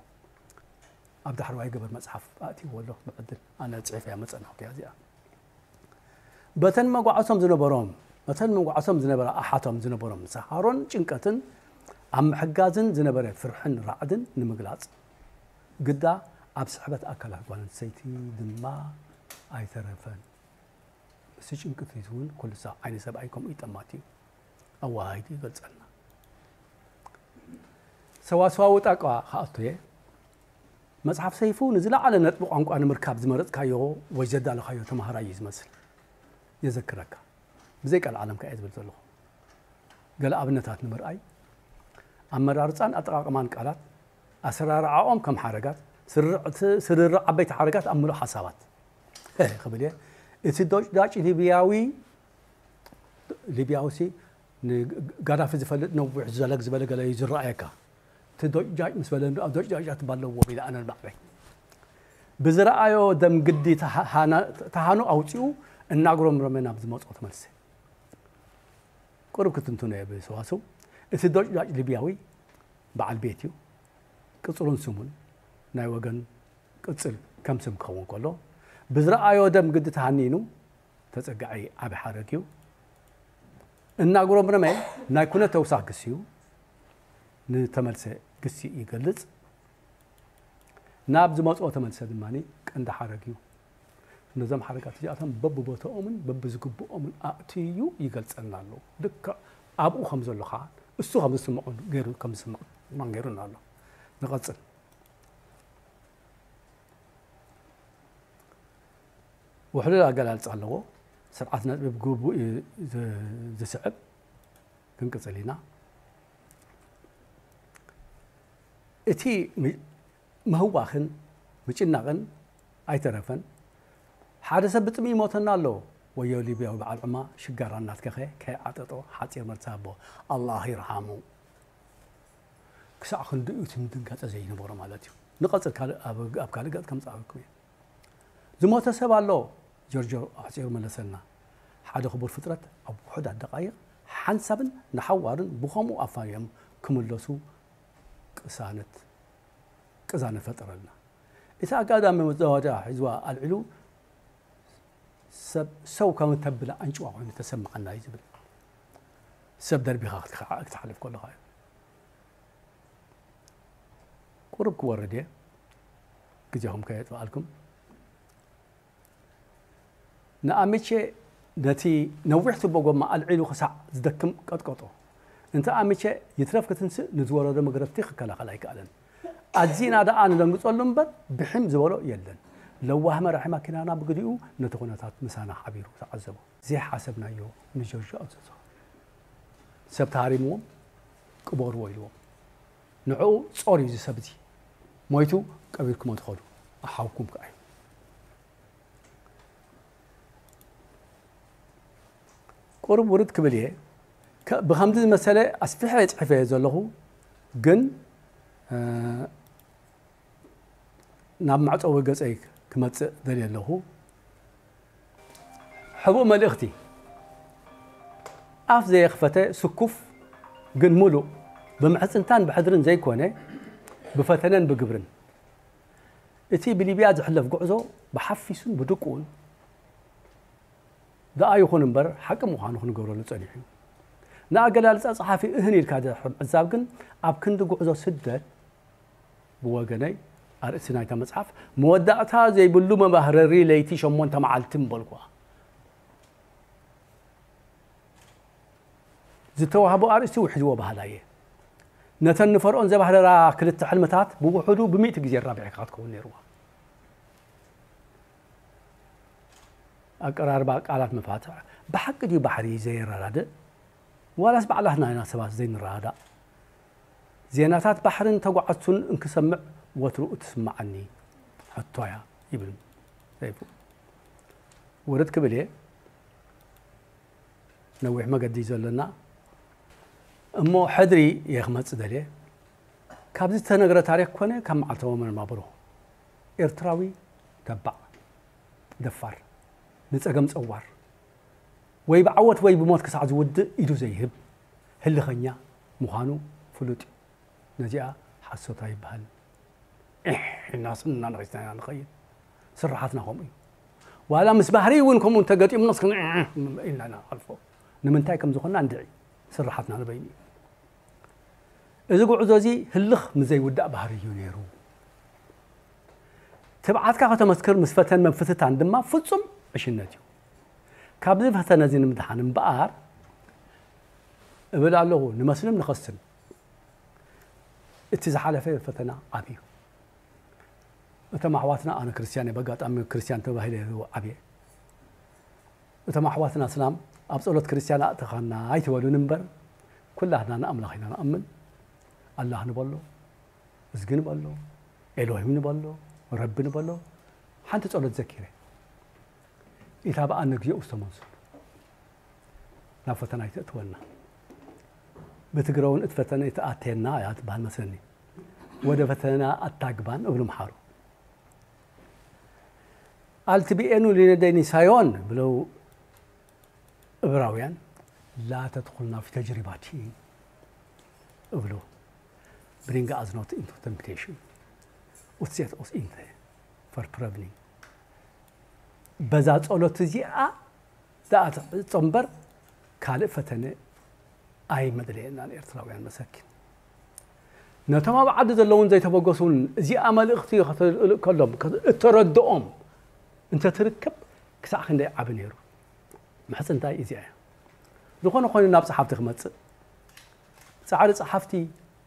ኣብ ዳሕረዋይ ገበር መጽሓፍ ኣእትይዎ ኣሎ ብዕድል። ኣነ ጽሒፈያ መጸናሕኩያ እዚኣ። በተን መጓዕሶም ዝነበሮም፣ በተን መጓዕሶም ዝነበራ ኣሓቶም ዝነበሮም ሰሃሮን ጭንቀትን ኣብ ምሕጋዝን ዝነበረ ፍርሕን ራዕድን ንምግላጽ ግዳ ኣብ ስሕበት ኣካላት ጓል ኣንስተይቲ ድማ ኣይተረፈን። ምስቲ ጭንቂ ፊት እውን ኩሉ ሰብ ዓይኒ ሰብኣይ ከምኡ ይጠማት እዩ። ኣወሃሂዱ ይገልጸልና። ሰዋስዋዊ ጣቋ ክኣቱ እየ። መጽሓፍ ሰይፉ ንዝለዓለ ነጥቢ ቋንቋ ንምርካብ ዝመረጽካዮ ወይ ዘዳለኻዮ ተማሃራይ እዩ ዝመስል። የዘክረካ። ብዘይ ቀልዓለም ከኣ እየ ዝብል ዘለኹ። ገለ ኣብነታት ንምርኣይ፣ ኣመራርጻን ኣጠቓቕማን ቃላት፣ ኣሰራርዓኦም ከም ሓረጋት፣ ስርርዕ-፣ ስርርዕ ዓበይቲ ሓረጋት ኣብ ምሉእ ሓሳባት። ክብል እየ። እቲ ዶጭዳጭ ሊብያዊ፣ ሊብያዊ ሲ ንጋዳፊ ዝፈልጥ ነዊሕ ዘለግ ዝበለ ገለ እዩ ዝረኣየካ። እቲ ዶጭዳጭ ምስ በለ፣ "ኣብ ዶጭዳጭ ትባል ኣለዎ" ኢለ ኣነ ንባዕለይ። ብዝረኣዮ ደም ግዲ ተሃ-፣ ሃና-፣ ተሃኑ ኣውጺኡ እናጉረምረመ ናብ ዝመጾ ተመልሰ። ቁሩብ ክትንትኖ እየ ብሰዋስው። እቲ ዶጭዳጭ ሊብያዊ በዓል ቤት እዩ። ቅጽሉን ስሙን ናይ ወገን ቅጽል ከም ስም ክኸውን ከሎ፣ ብዝረኣዮ ደም ግዲ ተሃኒኑ፣ ተጸጋዒ ዓቢ ሓረግ እዩ። እናጉረምረመ ናይ ኩነት ተውሳኽ ግሲ እዩ። ንተመልሰ ግሲ ይገልጽ። ናብ ዝመጽኦ ተመልሰ ድማ ቀንዲ ሓረግ እዩ። ነዞም ሓረጋት እዚኣቶም በብቦታኦምን በብዝግብኦምን ኣእትዩ ይገልጸልና ኣሎ። ልክዕ ኣብኡ ከም ዘሎ ኸዓ እሱ ከም ዝስምዖ ገይሩ፣ ከም ዝስምዖ ገይሩና ኣሎ። ንቐጽል። ውሕሉል ኣገላልጻ ኣለዎ። ስርዓት ነጥቢ ብግቡእ እዩ ዝ- ዝስዕብ። ክንቅጽል ኢና። እቲ ም- ምህዋኽን ምጭናቕን ኣይተረፈን። ሓደ ሰብ ብጥሚ ይሞተና ኣሎ። ወዮ ሊብያዊ በዓል ዑማ ሽጋራ እናትከኸ ከይዓጠጦ ሓጺር መልሲ ሃቦ። ኣላህ ይርሓሙ። ክሳዕ ክንድኡ እቲ ምድንጋጸ ዘይነበሮ ማለት እዩ። ንቐጽል ካልእ ኣብ ኣብ ካልእ ገጽ ከምጽኣልኩም እየ። ዝሞተ ሰብ ኣሎ። ጆርጆ ኣሕጺሩ መለሰልና። ሓደ ክቡር ፍጥረት ኣብ ውሑዳት ደቓይቕ ሓንሳብን ንሓዋሩን ብኸምኡ ኣፋዮም ክምለሱ ቅሳነት ቅዛነት ፈጠረልና። እቲ ኣጋዳሚ መዘዋወድያ ሒዝዋ ኣልዒሉ ሰብ ሰው ከም ተብላ ኣንጭዋ ኮይኑ ተሰማዓና እዩ ዝብል ሰብ ደርቢኻ ክትከዓ- ክትሓልፍ ከለኻ እዩ። ቁሩብ ክወርድ እየ ግዜኹም ከየጥፍኣልኩም። ንኣሚቼ ነቲ ነዊሕ ቱቦ ጎማ ኣልዒሉ ክሳዕ ዝደክም ቀጥቀጦ። እንተ ኣሚቼ ይትረፍ ክትንስእ ንዝወረዶ መግረፍቲ ክከላኸል ኣይከኣለን። ኣዚና ደኣ ንደንግጸሉ እምበር ብሒም ዝበሎ የለን። ለዋህ መራሒ ማኪናና ብግዲኡ ነቲ ኩነታት ምሳና ሓቢሩ ተዓዘቦ። ዘይሓሰብናዮ ንጆርጆ ኣዘዞ። ሰብ ተሃሪምዎም ቅበርዎ ኢልዎም። ንዕኡ ጾር እዩ እዚ ሰብ እዚ። ሞይቱ ቀቢርኩሞ ትኸዱ። ኣሓውኩም ከኣ እዩ። ቁሩብ ውርድ ክብል እየ። ከ- ብኸምዚ ዝመሰለ ኣስፊሐ ጽሒፈ እየ ዘለኹ፣ ግን እ፣ ናብ መዕጸዊ ገጸይ ክመጽእ ደልየ ኣለኹ። ሕቡእ መልእኽቲ። ኣፍ ዘየኽፈተ ስኩፍ ግን ሙሉእ፣ ብምሕጽንታን ብሕድርን ዘይኮነ፣ ብፈተነን ብግብርን። እቲ ብሊብያ ዝሕለፍ ጉዕዞ ብሓፊሱን ብድቁን ደኣ ይኹን እምበር ሓቂ ምዃኑ ክንገብረሉ ጸኒሑ እዩ። ንኣገላልጻ ጸሓፊ እህን ኢልካ ድሕሪ ምዕዛብ ግን ኣብ ክንዲ ጉዕዞ ስደት ብወገነይ ኣርእስቲ ናይታ መጽሓፍ መወዳእታ ዘይብሉ መባህረሪ ለይቲ ሸሞንተ መዓልቲ ምበልኩዋ። ዝተዋህቦ ኣርእስቲ ውሒዝዎ ባህላ እየ። ነተን ንፈርኦን ዘባህረራ ክልተ ሕልምታት ብውሑዱ ብሚእቲ ግዜ ኣራቢዕካ ክትከውን ነይርዋ። ኣቀራርባ ቃላት መፋትሕ ብሓቂ ድዩ ባሕሪ ዘየረዳድእ? ዋላስ ባዕላትና ኢና ሰባት ዘይንረዳዳእ? ዜናታት ባሕርን ተጓዓዝቱን እንክሰምዕ ወትሩ እትስምዓኒ ሕቶ እያ ይብል ሰይፉ። ውርድ ክብል እየ። ነዊሕ መገዲ እዩ ዘለና እሞ ሕድሪ እየ ክመጽእ ደልየ። ካብዚ ዝተነግረ ታሪኽ ኮነ ካብ መዓልታዊ መነባብሮ ኤርትራዊ ተባዕ፣ ደፋር፣ ንጸገም ጸዋር፣ ወይ ብዓወት ወይ ብሞት ክሳዕ ዝውድእ ኢዱ ዘይህብ ህልኸኛ ምዃኑ ፍሉጥ እዩ። ነዚኣ ሓሶት ኣይበሃል። ኤሕ ኢልና ስምና ነቒስና ኢና ንኸይድ። ስርሓትና ከምኡ እዩ። ዋላ ምስ ባህሪ እውን ከምኡ እንተገጢሙናስ ክን- ኢልና ኢና ንሓልፎ። ንምንታይ ከም ዝኾንና እንድዒ። ስርሓትና ንበይኑ እዩ። እዚ ጉዕዞ እዚ ህልኽ ምስ ዘይውዳእ ባህሪ እዩ ነይሩ። ትብዓትካ ከተመስክር ምስ ፈተን መፍትታን ድማ ፍጹም ዕሽነት እዩ። ካብዚ ፈተነ እዚ ንምድሓን እምበኣር እብል ኣለኹ፣ ንመስልም ንኸስን። እቲ ዝሓለፈ ፈተና ዓብዩ። እቶም ኣሕዋትና፣ ኣነ ክርስትያን እየ፣ በጋጣሚ ክርስትያን ተባሂለ ዓብየ። እቶም ኣሕዋትና እስላም ኣብ ጸሎት ክርስትያን ኣእተኻና ኣይትበሉን እምበር፣ ኩላትና ንኣምላኽ ኢና ንኣምን። ኣላህ ንበሎ፣ እዝጊ ንበሎ፣ ኤሎሂም ንበሎ፣ ረቢ ንበሎ። ሓንቲ ጸሎት ዘኪረ። ኢታ በኣነ ግዜ ውስተ መንሱብ ናብ ፈተና ኣይተእትወና። ብትግረ እውን እቲ ፈተነ ይተኣተየና እያ ትበሃል መስለኒ። ወደ ፈተና ኣታግባን እብሉ ምሓሩ። ኣልትቢኤኑ ሊነደኒ ሳዮን ብለው እብራውያን ላ ተድኹልና ፊ ተጅሪባቲ እብሉ። ብሪንግ ኣዝ ኖት ኢንቱ ተምፕቴሽን ኡትሴት ኦስ ኢንተ ፈር ፕረብኒ። በዛ ጸሎት እዚኣ ደኣ ትዕጾ እምበር ካልእ ፈተነ ኣይመድለየናን ኤርትራውያን መሰኪን። ነቶም ኣብ ዓዲ ዘለውን ዘይተበገሱን እዚኣ መልእኽቲ ከተልእከሎም እተረድኦም እንተትርከብ ክሳዕ ክንደይ ዓቢ ነይሩ። ምሕጽንታይ እዚኣ እያ። ዝኾነ ኮይኑ ናብ ጸሓፍቲ ክመጽእ። ጻዕሪ ጸሓፍቲ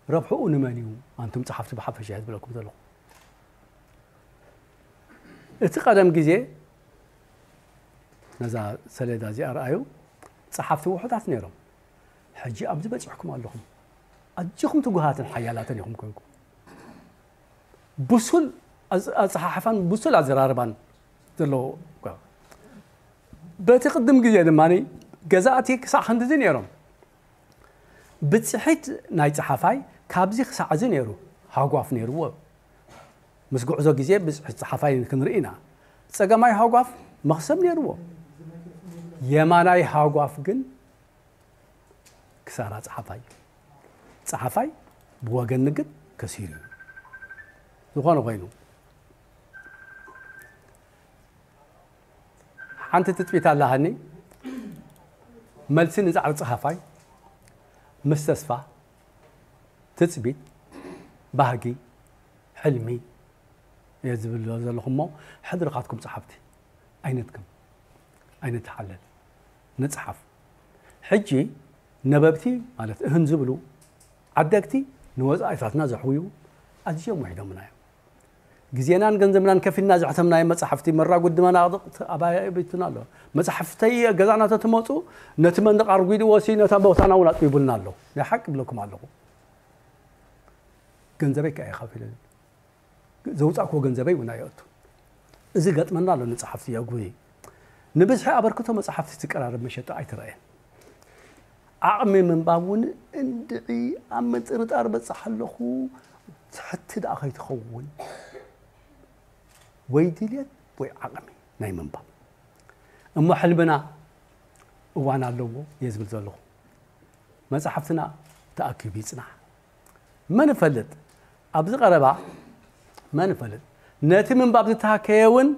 ረብሕኡ ንመን እዩ? ኣንቱም ጸሓፍቲ ብሓፈሻ እየ ዝብለኩም ዘለኹ። እቲ ቀደም ግዜ ነዛ ሰሌዳ እዚኣ ረኣዩ። ጸሓፍቲ ውሑዳት ነይሮም። ሕጂ ኣብዚ በጺሕኩም ኣለኹም። ኣዚኹም ትጉሃትን ሓያላትን ኢኹም ኮንኩም። ብሱል ኣጽ-፣ ኣጸሓሕፋን ብሱል ኣዘራርባን ዘለዎ እኳ። በቲ ቅድም ግዜ ድማ ገዛእቲ ክሳዕ ክንድዚ ነይሮም። ብጽሒት ናይ ጸሓፋይ ካብዚ ክሳዕ እዚ ነይሩ። ሃጓፍ ነይርዎ። ምስ ጉዕዞ ግዜ ብጽሒት ጸሓፋይ ክንርኢ ኢና። ጸጋማይ ሃጓፍ መኽሰብ ነይርዎ። የማናይ ሃጓፍ ግን ክሳራ ጸሓፋይ እዩ። ጸሓፋይ ብወገን ንግድ ከሲሩ እዩ። ዝኾነ ኮይኑ፣ ሓንቲ ትጽቢት ኣላሃኒ። መልሲ ንጻዕሪ ጸሓፋይ ምስ ተስፋ፣ ትጽቢት፣ ባህጊ፣ ሕልሚ እየ ዝብል ዘለኹ እሞ፣ ሕድርኻትኩም ጸሓፍቲ ኣይነድክም፣ ኣይነተሓለል፣ ንጽሓፍ። ሕጂ ነበብቲ ማለት እህን ዝብሉ ዓደግቲ ንወጻኢታትና ዘሕውዩ ኣዝዮም ውሒዶምና እዮም። ግዜናን ገንዘብናን ከፊልና ዘሕተምናዮ መጻሕፍቲ መራጉዲ መናድቕ ኣባይቱና ኣሎ። መጻሕፍተይ ገዛና ተትመጹ፣ ነቲ መንደቕ ኣርጒድዎ ሲ ነታ ቦታና እውን ኣጥቢቡልና ኣሎ። ናይ ሓቂ እብለኩም ኣለኹ። ገንዘበይ ከኣ ይኸፍለኒ። ዘውጻእክዎ ገንዘበይ እውን ኣየእቱ። እዚ ገጥመና ኣሎ ንጸሓፍቲ የጉሂ። ንብዝሒ ኣበርክቶ መጻሕፍቲ ዝቀራረብ መሸጣ ኣይተራእየን። ዓቕሚ ምንባብ እውን እንድዒ ኣብ ምጥርጣር በጽሕ ኣለኹ። ትሕቲ ደኣ ከይትኸውን ወይ ድልየት ወይ ዓቕሚ ናይ ምንባብ። እሞ ሕልምና እዋን ኣለዎ እየ ዝብል ዘለኹ። መጻሕፍትና ተኣኪቡ ይጽናሕ። መን ይፈልጥ? ኣብዚ ቀረባ መን ይፈልጥ? ነቲ ምንባብ ዝተሃከየ እውን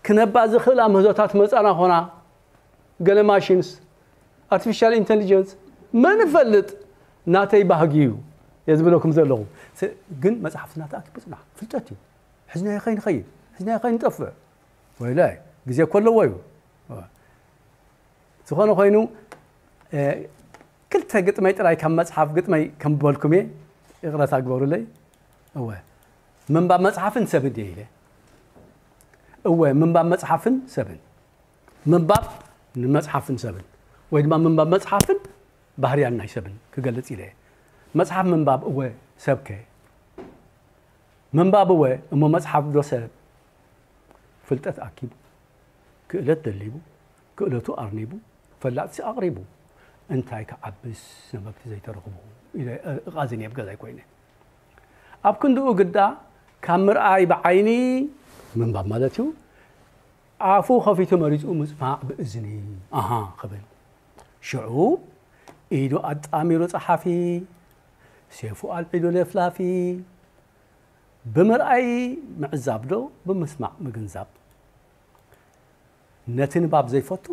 ክነባ ዝኽእላ ምህዞታት መጻና ኾና፣ ገለ ማሽንስ፣ ኣርቲፊሻል ኢንተሊጀንስ፣ መን ይፈልጥ? ናተይ ባህጊ እዩ እየ ዝብለኩም ዘለኹ። ስ-፣ ግን መጽሓፍትና ተኣኪቡ ይጽናሕ። ፍልጠት እዩ። ሕዝናዮ ከይንኸይድ፣ ሕዝናዮ ከይንጠፍእ። ወይላይ፣ ግዜ እኮ ኣለዎ እዩ። ዝኾነ ኮይኑ፣ እ፣ ክልተ ግጥመይ ጥራይ ካብ መጽሓፍ ግጥመይ ከንብበልኩም እየ። ይቕረታ ግበሩለይ። እወ፣ ምንባብ መጽሓፍን ሰብን ድየ ኢለ። እወ፣ ምንባብ መጽሓፍን ሰብን። ምንባብ ንመጽሓፍን ሰብን፣ ወይ ድማ ምንባብ መጽሓፍን ባህርያን ናይ ሰብን ክገልጽ ኢለ እየ። መጽሓፍ ምንባብ እወ፣ ሰብከ? ምንባብ እወ፣ እሞ መጽሓፍ ዶ ሰብ? ፍልጠት ኣኪቡ፣ ክእለት ደሊቡ፣ ክእለቱ ኣርኒቡ፣ ፈላጥሲ ኣቕሪቡ፣ እንታይ ክዓብስ ነበብቲ ዘይተረኽቡ ኢለ እቓዝን እየ ኣብ ገዛይ ኮይነ። ኣብ ክንድኡ ግዳ ካብ ምርኣይ ብዓይኒ፣ ምንባብ ማለት እዩ፣ ኣፉ ከፊቱ መሪጹ ምጽማዕ ብእዝኒ፣ ኣሃ ክብል። ሽዑ ኢዱ ኣጣሚሩ ጸሓፊ፣ ሴፉ ኣልዒሉ ለፍላፊ፣ ብምርኣይ ምዕዛብ ዶ ብምስማዕ ምግንዛብ? ነቲ ንባብ ዘይፈቱ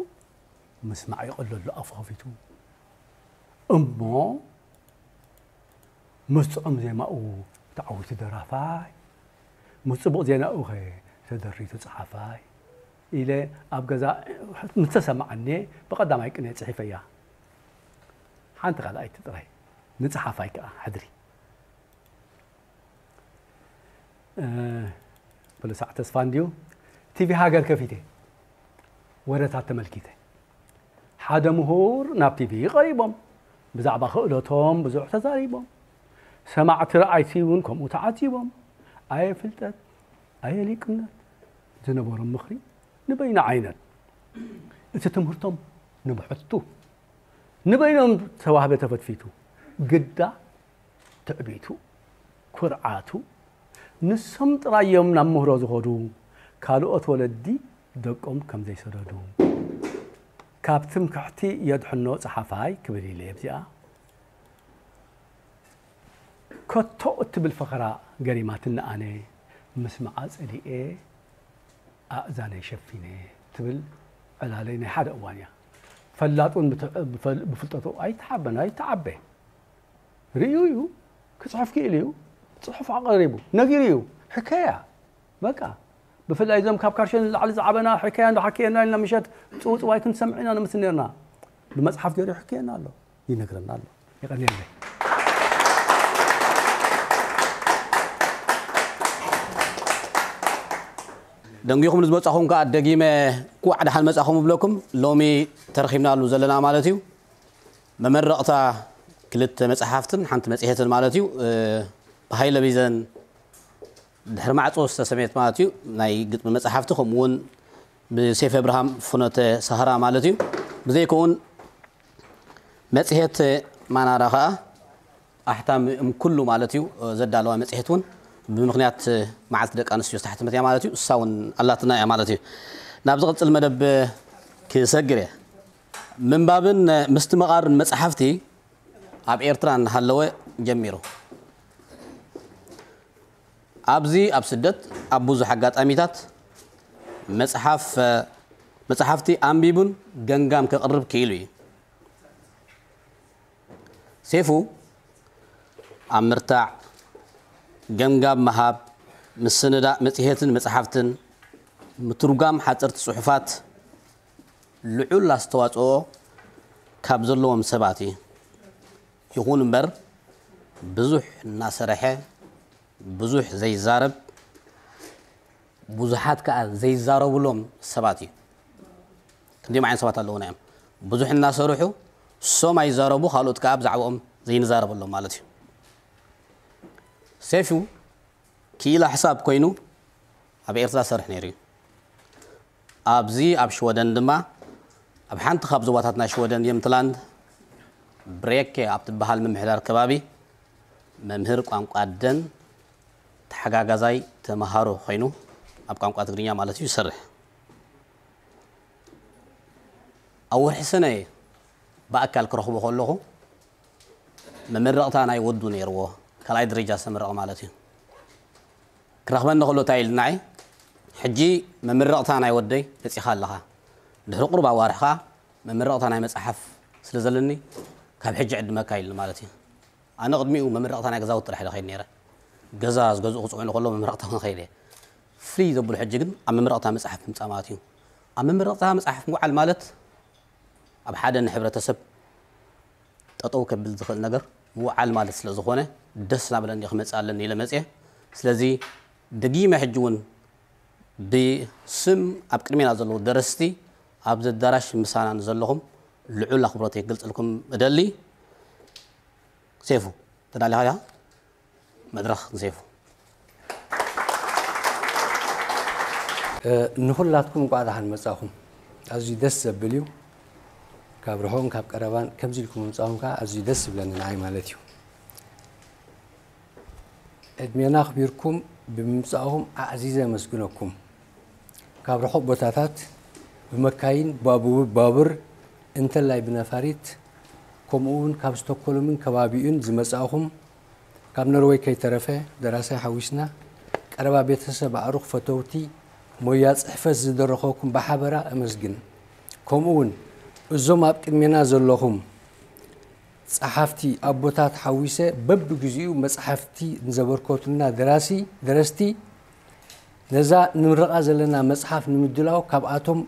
ምስማዕ ይቐለሉ ኣፉ ከፊቱ። እሞ ምስ ጥዑም ዜማኡ ተዓዊቱ ደራፋይ፣ ምስ ጽቡቕ ዜናኡኸ ተደሪቱ ጸሓፋይ ኢለ ኣብ ገዛ ምስ ተሰማዓኒ ብቐዳማይ ቅኔ ጽሒፈያ። ሓንቲ ካልኣይቲ ጥራይ ንጸሓፋይ ከኣ ሕድሪ። እ፣ ብሉሳዕ ተስፋ እንድዩ። ቲቪ ሃገር ከፊተ፣ ወረታት ተመልኪተ። ሓደ ምሁር ናብ ቲቪ ቀሪቦም፣ ብዛዕባ ክእለቶም ብዙሕ ተዛሪቦም። ሰማዕቲ ረኣይቲ እውን ከምኡ ተዓዚቦም። ኣየ ፍልጠት፣ ኣየ ሊቅነት፣ ዝነበሮም ምኽሪ ንበይኑ ዓይነት። እቲ ትምህርቶም ንብሕቱ፣ ንበይኖም ተዋህበ ተፈትፊቱ። ግዳ ትዕቢቱ፣ ኩርዓቱ፣ ንሶም ጥራይ እዮም ናብ ምህሮ ዝኸዱ፣ ካልኦት ወለዲ ደቆም ከም ዘይሰደዱ። ካብ ትምክሕቲ የድሕኖ ጸሓፋይ ክብል ኢለ እየ ኣብዚኣ። ከቶ እትብል ፈኸራ ገሪማትኒ ኣነ፣ ምስማዓ ጸሊኤ ኣእዛነይ ሸፊነ ትብል ዕላለይ ናይ ሓደ እዋን እያ። ፈላጥ እውን ብት-፣ ብፈል-፣ ብፍልጠቱ ኣይተሓበን፣ ኣይተዓበ። ርእዩ እዩ፣ ክጽሕፍ ክኢሉ እዩ፣ ጽሑፍ ኣቕሪቡ፣ ነጊሩ እዩ። ሕከያ፣ በቃ። ብፍላይ እዞም ካብ ካርሸን ንላዕሊ ዝዓበና ሕከያ እንዶ ሓከየና ኢልና ምሸት ጽውጽዋይ ክንሰምዕ ኢና ንምስል ነርና። ብመጽሓፍ ገይሩ ይሕከየና ኣሎ፣ ይነግረና ኣሎ። የቐንየለይ። ደንጊኹም ንዝመጻኹም ከዓ ደጊመ እንኳዕ ደሓን መጻኹም እብለኩም። ሎሚ ተረኺብናሉ ዘለና ማለት እዩ። መመረቕታ ክልተ መጽሓፍትን ሓንቲ መጽሔትን ማለት እዩ። እ፣ ብሃይለ ቢዘን ድሕሪ ማዕጾ ዝተሰመየት ማለት እዩ። ናይ ግጥሚ መጽሓፍቲ ከምኡ እውን ብሴፍ ኣብርሃም ፍኖተ ሰሃራ ማለት እዩ። ብዘይከውን መጽሔት ማናራ ከዓ ኣሕታም እም ኩሉ ማለት እዩ፣ እ፣ ዘዳለዋ መጽሔት እውን ብምኽንያት፣ እ፣ መዓልቲ ደቂ ኣንስትዮ ዝተሓተመት እያ ማለት እዩ። እሳ እውን ኣላትና እያ ማለት እዩ። ናብ ዝቕጽል መደብ ክሰግር እየ። ምንባብን ምስትምቓርን መጽሓፍቲ ኣብ ኤርትራ እናሃለወ ጀሚሩ። ኣብዚ ኣብ ስደት ኣብ ብዙሕ ኣጋጣሚታት መጽሓፍ፣ እ፣ መጽሓፍቲ ኣንቢቡን ገምጋም ከቕርብ ክኢሉ እዩ። ሴፉ ኣብ ምርታዕ፣ ገምጋም ምሃብ፣ ምስንዳእ መጽሔትን መጽሓፍትን፣ ምትርጓም ሓጸርቲ ጽሑፋት ልዑል ኣስተዋጽኦ ካብ ዘለዎም ሰባት እዩ። ይኹን እምበር ብዙሕ እናሰርሐ፣ ብዙሕ ዘይዛረብ፣ ብዙሓት ከኣ ዘይዛረቡሎም ሰባት እዩ። ክንዲኦም ዓይነት ሰባት ኣለዉና እዮም። ብዙሕ እናሰርሑ እሶም ኣይዛረቡ፣ ካልኦት ከኣ ብዛዕባኦም ዘይንዛረበሎም ማለት እዩ። ሴፉ ክኢላ ሕሳብ ኮይኑ ኣብ ኤርትራ ሰርሕ ነይሩ እዩ። ኣብዚ ኣብ ሽወደን ድማ ኣብ ሓንቲ ካብ ዞባታት ናይ ሽወደን የምትላንድ ብሬኬ ኣብ ትበሃል ምምሕዳር ከባቢ መምህር ቋንቋ ደን ተሓጋጋዛይ ተመሃሮ ኮይኑ ኣብ ቋንቋ ትግርኛ ማለት እዩ ይሰርሕ። ኣብ ወርሒ ሰነ ብኣካል ክረኽቦ ከለኹ መመረቕታ ናይ ወዱ ነይርዎ፣ ካልኣይ ደረጃ ዝተመረቐ ማለት እዩ። ክረኽበኒ ከሎ እንታይ ኢሉ ንዓይ፣ "ሕጂ መመረቕታ ናይ ወደይ መጺኻ ኣለኻ፣ ድሕሪ ቁሩብ ኣዋርሕ ከኣ መመረቕታ ናይ መጽሓፍ ስለ ዘለኒ ካብ ሕጂ ዕድመካ" ኢሉኒ ማለት እዩ። ኣነ ቅድሚኡ መመረቕታ ናይ ገዛውቲ ጥራሕ ኢለ ከይድ ነይረ። ገዛ ዝገዝኡ ክጽውዑኒ ከሎ መመረቕታ ክኸይድ እየ። ፍልይ ዘብሎ ሕጂ ግን ኣብ መመረቕታ መጽሓፍ ምምጻእ ማለት እዩ። ኣብ መመረቕታ መጽሓፍ ምውዓል ማለት ኣብ ሓደ ንሕብረተሰብ ጠጠው ከብል ዝኽእል ነገር ምውዓል ማለት ስለ ዝኾነ ደስ እናበለኒ ክመጽእ ኣለኒ ኢለ መጽየ። ስለዚ ደጊመ ሕጂ እውን ብስም ኣብ ቅድሜና ዘለዉ ደረስቲ ኣብዚ ኣዳራሽ ምሳና ንዘለኹም ልዑል ኣኽብሮተይ ክገልጸልኩም እደሊ። ሴፉ፣ ተዳሊኻ ኢኻ? መድረኽ ንሴፉ። እ፣ ንኹላትኩም እንቋዕ ደሓን መጻኹም። ኣዝዩ ደስ ዘብል እዩ። ካብ ርሑቕን ካብ ቀረባን ከምዚ ኢልኩም ምምጻኹም ከኣ ኣዝዩ ደስ ዝብለኒ ንዓይ ማለት እዩ። ዕድሜና ኣኽቢርኩም ብምምጻእኹም ኣዕዚዘ ኣመስግነኩም። ካብ ርሑቕ ቦታታት ብመካይን፣ ባቡ-፣ ባቡር፣ እንተላይ ብነፋሪት፣ ከምኡ እውን ካብ ስቶኮልምን ከባቢኡን ዝመጻእኹም፣ ካብ ኖርወይ ከይተረፈ፣ ደራሳይ ሓዊስና፣ ቀረባ ቤተሰብ፣ ኣዕሩኽ፣ ፈተውቲ፣ ሞያ ጽሕፈት ዝደረኸኩም ብሓበራ እመስግን። ከምኡ እውን እዞም ኣብ ቅድሜና ዘለኹም ጸሓፍቲ ኣቦታት ሓዊሰ በብግዚኡ መጽሓፍቲ ንዘበርከቱልና ደራሲ፣ ደረስቲ፣ ነዛ ንምረቓ ዘለና መጽሓፍ ንምድላው ካብኣቶም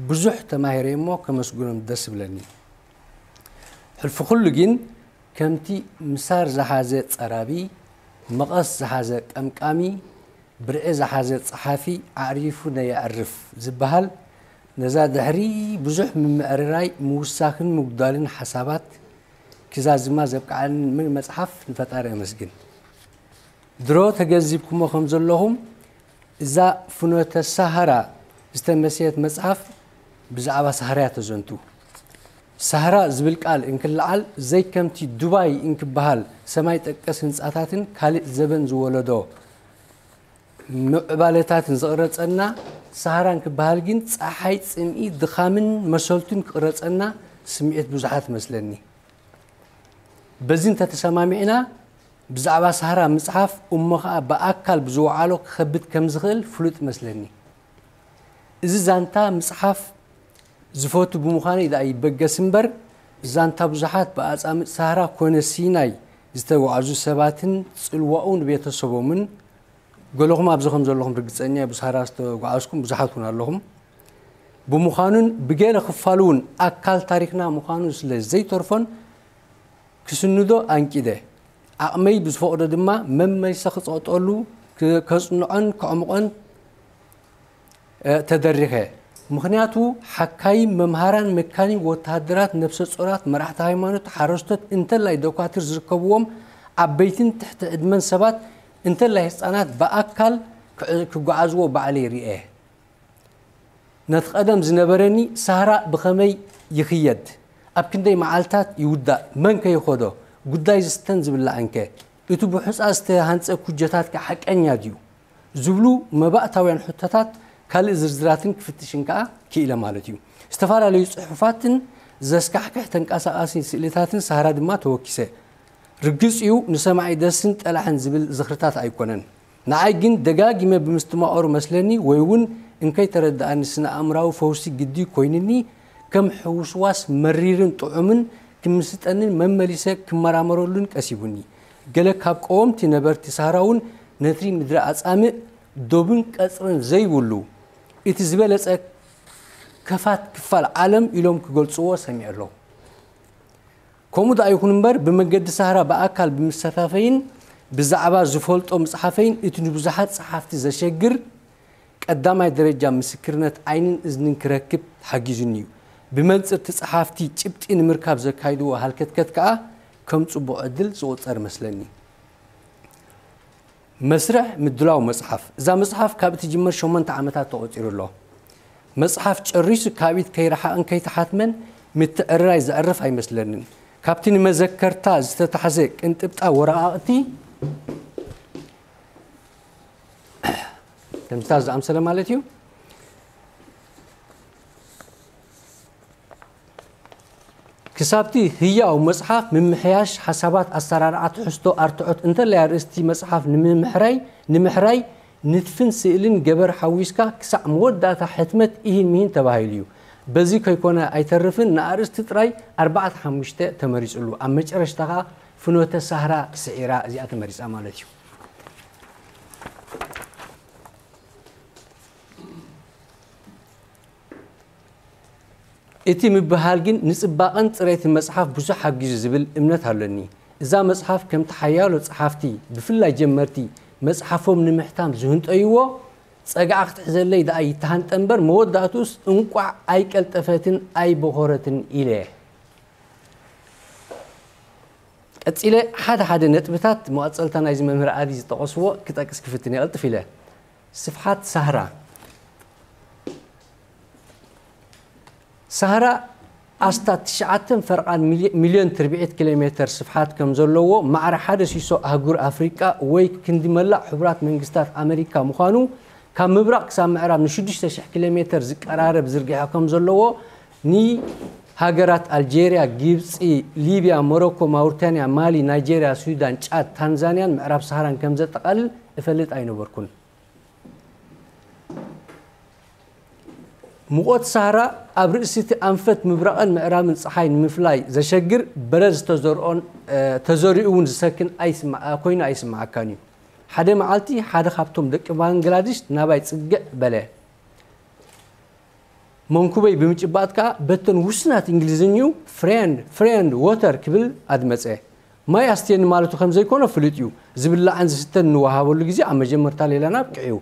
ብዙሕ ተማሂረ እሞ ከመስግኖም ደስ ይብለኒ። ሕልፊ ኩሉ ግን ከምቲ ምሳር ዝሓዘ ጸራቢ፣ መቐስ ዝሓዘ ቀምቃሚ፣ ብርዒ ዝሓዘ ጸሓፊ ኣዕሪፉ ነየዕርፍ ዝበሃል፣ ነዛ ድሕሪ ብዙሕ ምምዕርራይ ምውሳኽን ምጉዳልን ሓሳባት ክዛዝማ ዘብቅዓኒ መጽሓፍ ንፈጣሪ ኣመስግን። ድሮ ተገንዚብኩሞ ከም ዘለኹም፣ እዛ ፍኖተ ሳሃራ ዝተመስየት መጽሓፍ ብዛዕባ ሳህራ እያ ተዘንቱ። ሳህራ ዝብል ቃል እንክለዓል፣ ዘይከምቲ ዱባይ እንክበሃል ሰማይ ጠቀስ ህንጻታትን ካልእ ዘበን ዝወለዶ ምዕባለታትን ዝቕረጸና፣ ሳህራ እንክበሃል ግን ጸሓይ፣ ጽምኢ፣ ድኻምን መሰልቱን ክቕረጸና ስምዒት ብዙሓት መስለኒ። በዚ እንተተሰማሚዕና፣ ብዛዕባ ሳህራ ምጽሓፍ እሞ ኸኣ ብኣካል ብዝወዓሎ ክኸብድ ከም ዝኽእል ፍሉጥ መስለኒ። እዚ ዛንታ ምጽሓፍ ዝፈቱ ብምዃነይ ደኣ ይበገስ እምበር፣ ዛንታ ብዙሓት ብኣጻምእ ሳህራ ኮነ ሲናይ ዝተጓዕዙ ሰባትን ጽልዋኡ ንቤተሰቦምን፣ ገለኹም ኣብዚ ከም ዘለኹም ርግጸኛ እየ፣ ብሳህራ ዝተጓዓዝኩም ብዙሓት እውን ኣለኹም። ብምዃኑን ብገለ ክፋሉ እውን ኣካል ታሪኽና ምዃኑ ስለ ዘይተርፎን ክስንዶ ኣንቂደ፣ ዓቕመይ ብዝፈቕዶ ድማ መመሊሰ ክጸቕጠሉ፣ ክ-፣ ከጽንዖን ከዕምቖን ተደሪኸ። ምኽንያቱ ሓካይም፣ መምሃራን፣ መካኒን፣ ወተሃደራት፣ ነብሰ ጾራት፣ መራሕቲ ሃይማኖት፣ ሓረስቶት፣ እንተላይ ዶኳትር ዝርከብዎም ዓበይትን ትሕቲ ዕድመን ሰባት እንተላይ ህጻናት ብኣካል ክጓዓዝዎ ባዕለይ ርእየ። ነቲ ቀደም ዝነበረኒ ሳህራ ብኸመይ ይኽየድ፣ ኣብ ክንደይ መዓልታት ይውዳእ፣ መንከ ይኸዶ፣ ጉዳይ ዝስተን ዝብላዕንከ፣ እቲ ብሑጻ ዝተሃንጸ ኩጀታትከ ሓቀኛ ድዩ ዝብሉ መባእታውያን ሕቶታት ካልእ ዝርዝራትን ክፍትሽን ከኣ ክኢለ ማለት እዩ። ዝተፈላለዩ ጽሑፋትን ዘስካሕክሕ ተንቀሳቓሲ ስእልታትን ሳህራ ድማ ተወኪሰ። ርግጽ እዩ፣ ንሰማዒ ደስን ጠላሕን ዝብል ዝኽርታት ኣይኮነን። ንዓይ ግን ደጋጊመ ብምስትማቐሩ መስለኒ ወይ እውን እንከይተረድኣኒ ስነ ኣእምራዊ ፈውሲ ግዲ ኮይንኒ ከም ሕውስዋስ መሪርን ጥዑምን ክምስጠንን መመሊሰ ክመራመረሉን ቀሲቡኒ። ገለ ካብ ቀወምቲ ነበርቲ ሳህራ እውን ነቲ ምድሪ ኣጻምእ ዶብን ቀጽርን ዘይብሉ እቲ ዝበለጸ ከፋት ክፋል ዓለም ኢሎም ክገልጽዎ ሰሚዐ ኣለኹ። ከምኡ ደኣ ይኹን እምበር ብመገዲ ሳህራ ብኣካል ብምስታፈይን ብዛዕባ ዝፈልጦ ምጽሓፈይን እቲ ንብዙሓት ጸሓፍቲ ዘሸግር ቀዳማይ ደረጃ ምስክርነት ዓይንን እዝንን ክረክብ ሓጊዙኒ እዩ። ብመንጽር እቲ ጸሓፍቲ ጭብጢ ንምርካብ ዘካይድዎ ሃልከትከት ከኣ ከም ጽቡቕ ዕድል ዝቑጸር መስለኒ። መስርሕ ምድላው መጽሓፍ። እዛ መጽሓፍ ካብ እትጅመር ሸሞንተ ዓመታት ተቖጺሩ ኣሎ። መጽሓፍ ጨሪሱ ካብ ኢድ ከይረሓቕን ከይተሓትመን ምትዕርራይ ዘዕርፍ ኣይመስለንን። ካብቲ ንመዘከርታ ዝተታሕዘ ቅንጥብጣብ ወረቓቕቲ ከምዚታት ዝኣምሰለ ማለት እዩ። ክሳብቲ ህያው መጽሓፍ ምምሕያሽ ሓሳባት፣ ኣሰራርዓ ትሕዝቶ፣ ኣርትዖት እንተላይ ኣርእስቲ መጽሓፍ ንምምሕራይ ንምሕራይ ንድፍን ስእልን ገበር ሓዊስካ ክሳዕ መወዳእታ ሕትመት ኢሂን ምሂን ተባሂሉ እዩ። በዚ ከይኮነ ኣይተርፍን ንኣርእስቲ ጥራይ ኣርባዕተ ሓሙሽተ ተመሪጽሉ። ኣብ መጨረሽታ ከኣ ፍኖተ ሳህራ ስዒራ እዚኣ ተመሪጻ ማለት እዩ። እቲ ምብህሃል ግን ንጽባቐን ጽሬትን መጽሓፍ ብዙሕ ሓጊዙ ዝብል እምነት ኣሎኒ። እዛ መጽሓፍ ከምቲ ሓያሎ ጸሓፍቲ ብፍላይ ጀመርቲ መጽሓፎም ንምሕታም ዝህንጠይዎ ጸግዓ ክትሕዘለይ ደኣ ይተሃንጠ እምበር መወዳእትኡስ እንቋዕ ኣይቀልጠፈትን ኣይበኾረትን ኢለ። ቀጺለ ሓደ ሓደ ነጥብታት መቐጸልታ ናይዚ መምህር ኣዲ ዝጠቐስዎ ክጠቅስ ክፍትን እየ። ቅልጥፍ ኢለ። ስፍሓት ሳህራ። ሳህራ ኣስታት ትሽዓተን ፈርቓን ሚልዮን ትርብዒት ኪሎ ሜተር ስፍሓት ከም ዘለዎ ማዕረ ሓደ ሲሶ ኣህጉር ኣፍሪቃ ወይ ክንዲ መላእ ሕቡራት መንግስታት ኣመሪካ ምዃኑ ካብ ምብራቕ ክሳብ ምዕራብ ንሽዱሽተ ሽሕ ኪሎ ሜተር ዝቀራረብ ዝርግሐ ከም ዘለዎ ንሃገራት ኣልጄርያ፣ ግብጺ፣ ሊብያ፣ ሞሮኮ፣ ማውሪታንያ፣ ማሊ፣ ናይጄርያ፣ ሱዳን፣ ጫድ፣ ታንዛንያን ምዕራብ ሰሃራን ከም ዘጠቓልል እፈልጥ ኣይነበርኩን። ሙቐት ሳህራ ኣብ ርእሲ እቲ ኣንፈት ምብራቕን ምዕራብን ጸሓይ ንምፍላይ ዘሸግር በረድ ዝተዘርኦን ተዘሪኡ እውን ዝሰክን ኣይስማ- ኮይኑ ኣይስምዓካን እዩ። ሓደ መዓልቲ ሓደ ካብቶም ደቂ ባንግላድሽ ናባይ ጽግዕ በለ። መንኩበይ ብምጭባጥ ከኣ በተን ውሱናት እንግሊዝኛኡ ፍሬንድ ፍሬንድ ዎተር ክብል ኣድመጸ። ማይ ኣስትየኒ ማለቱ ከም ዘይኮነ ፍሉጥ እዩ። ዝብላዕን ዝስተን እንወሃበሉ ግዜ ኣብ መጀመርታ ሌላና ኣብቂዑ እዩ።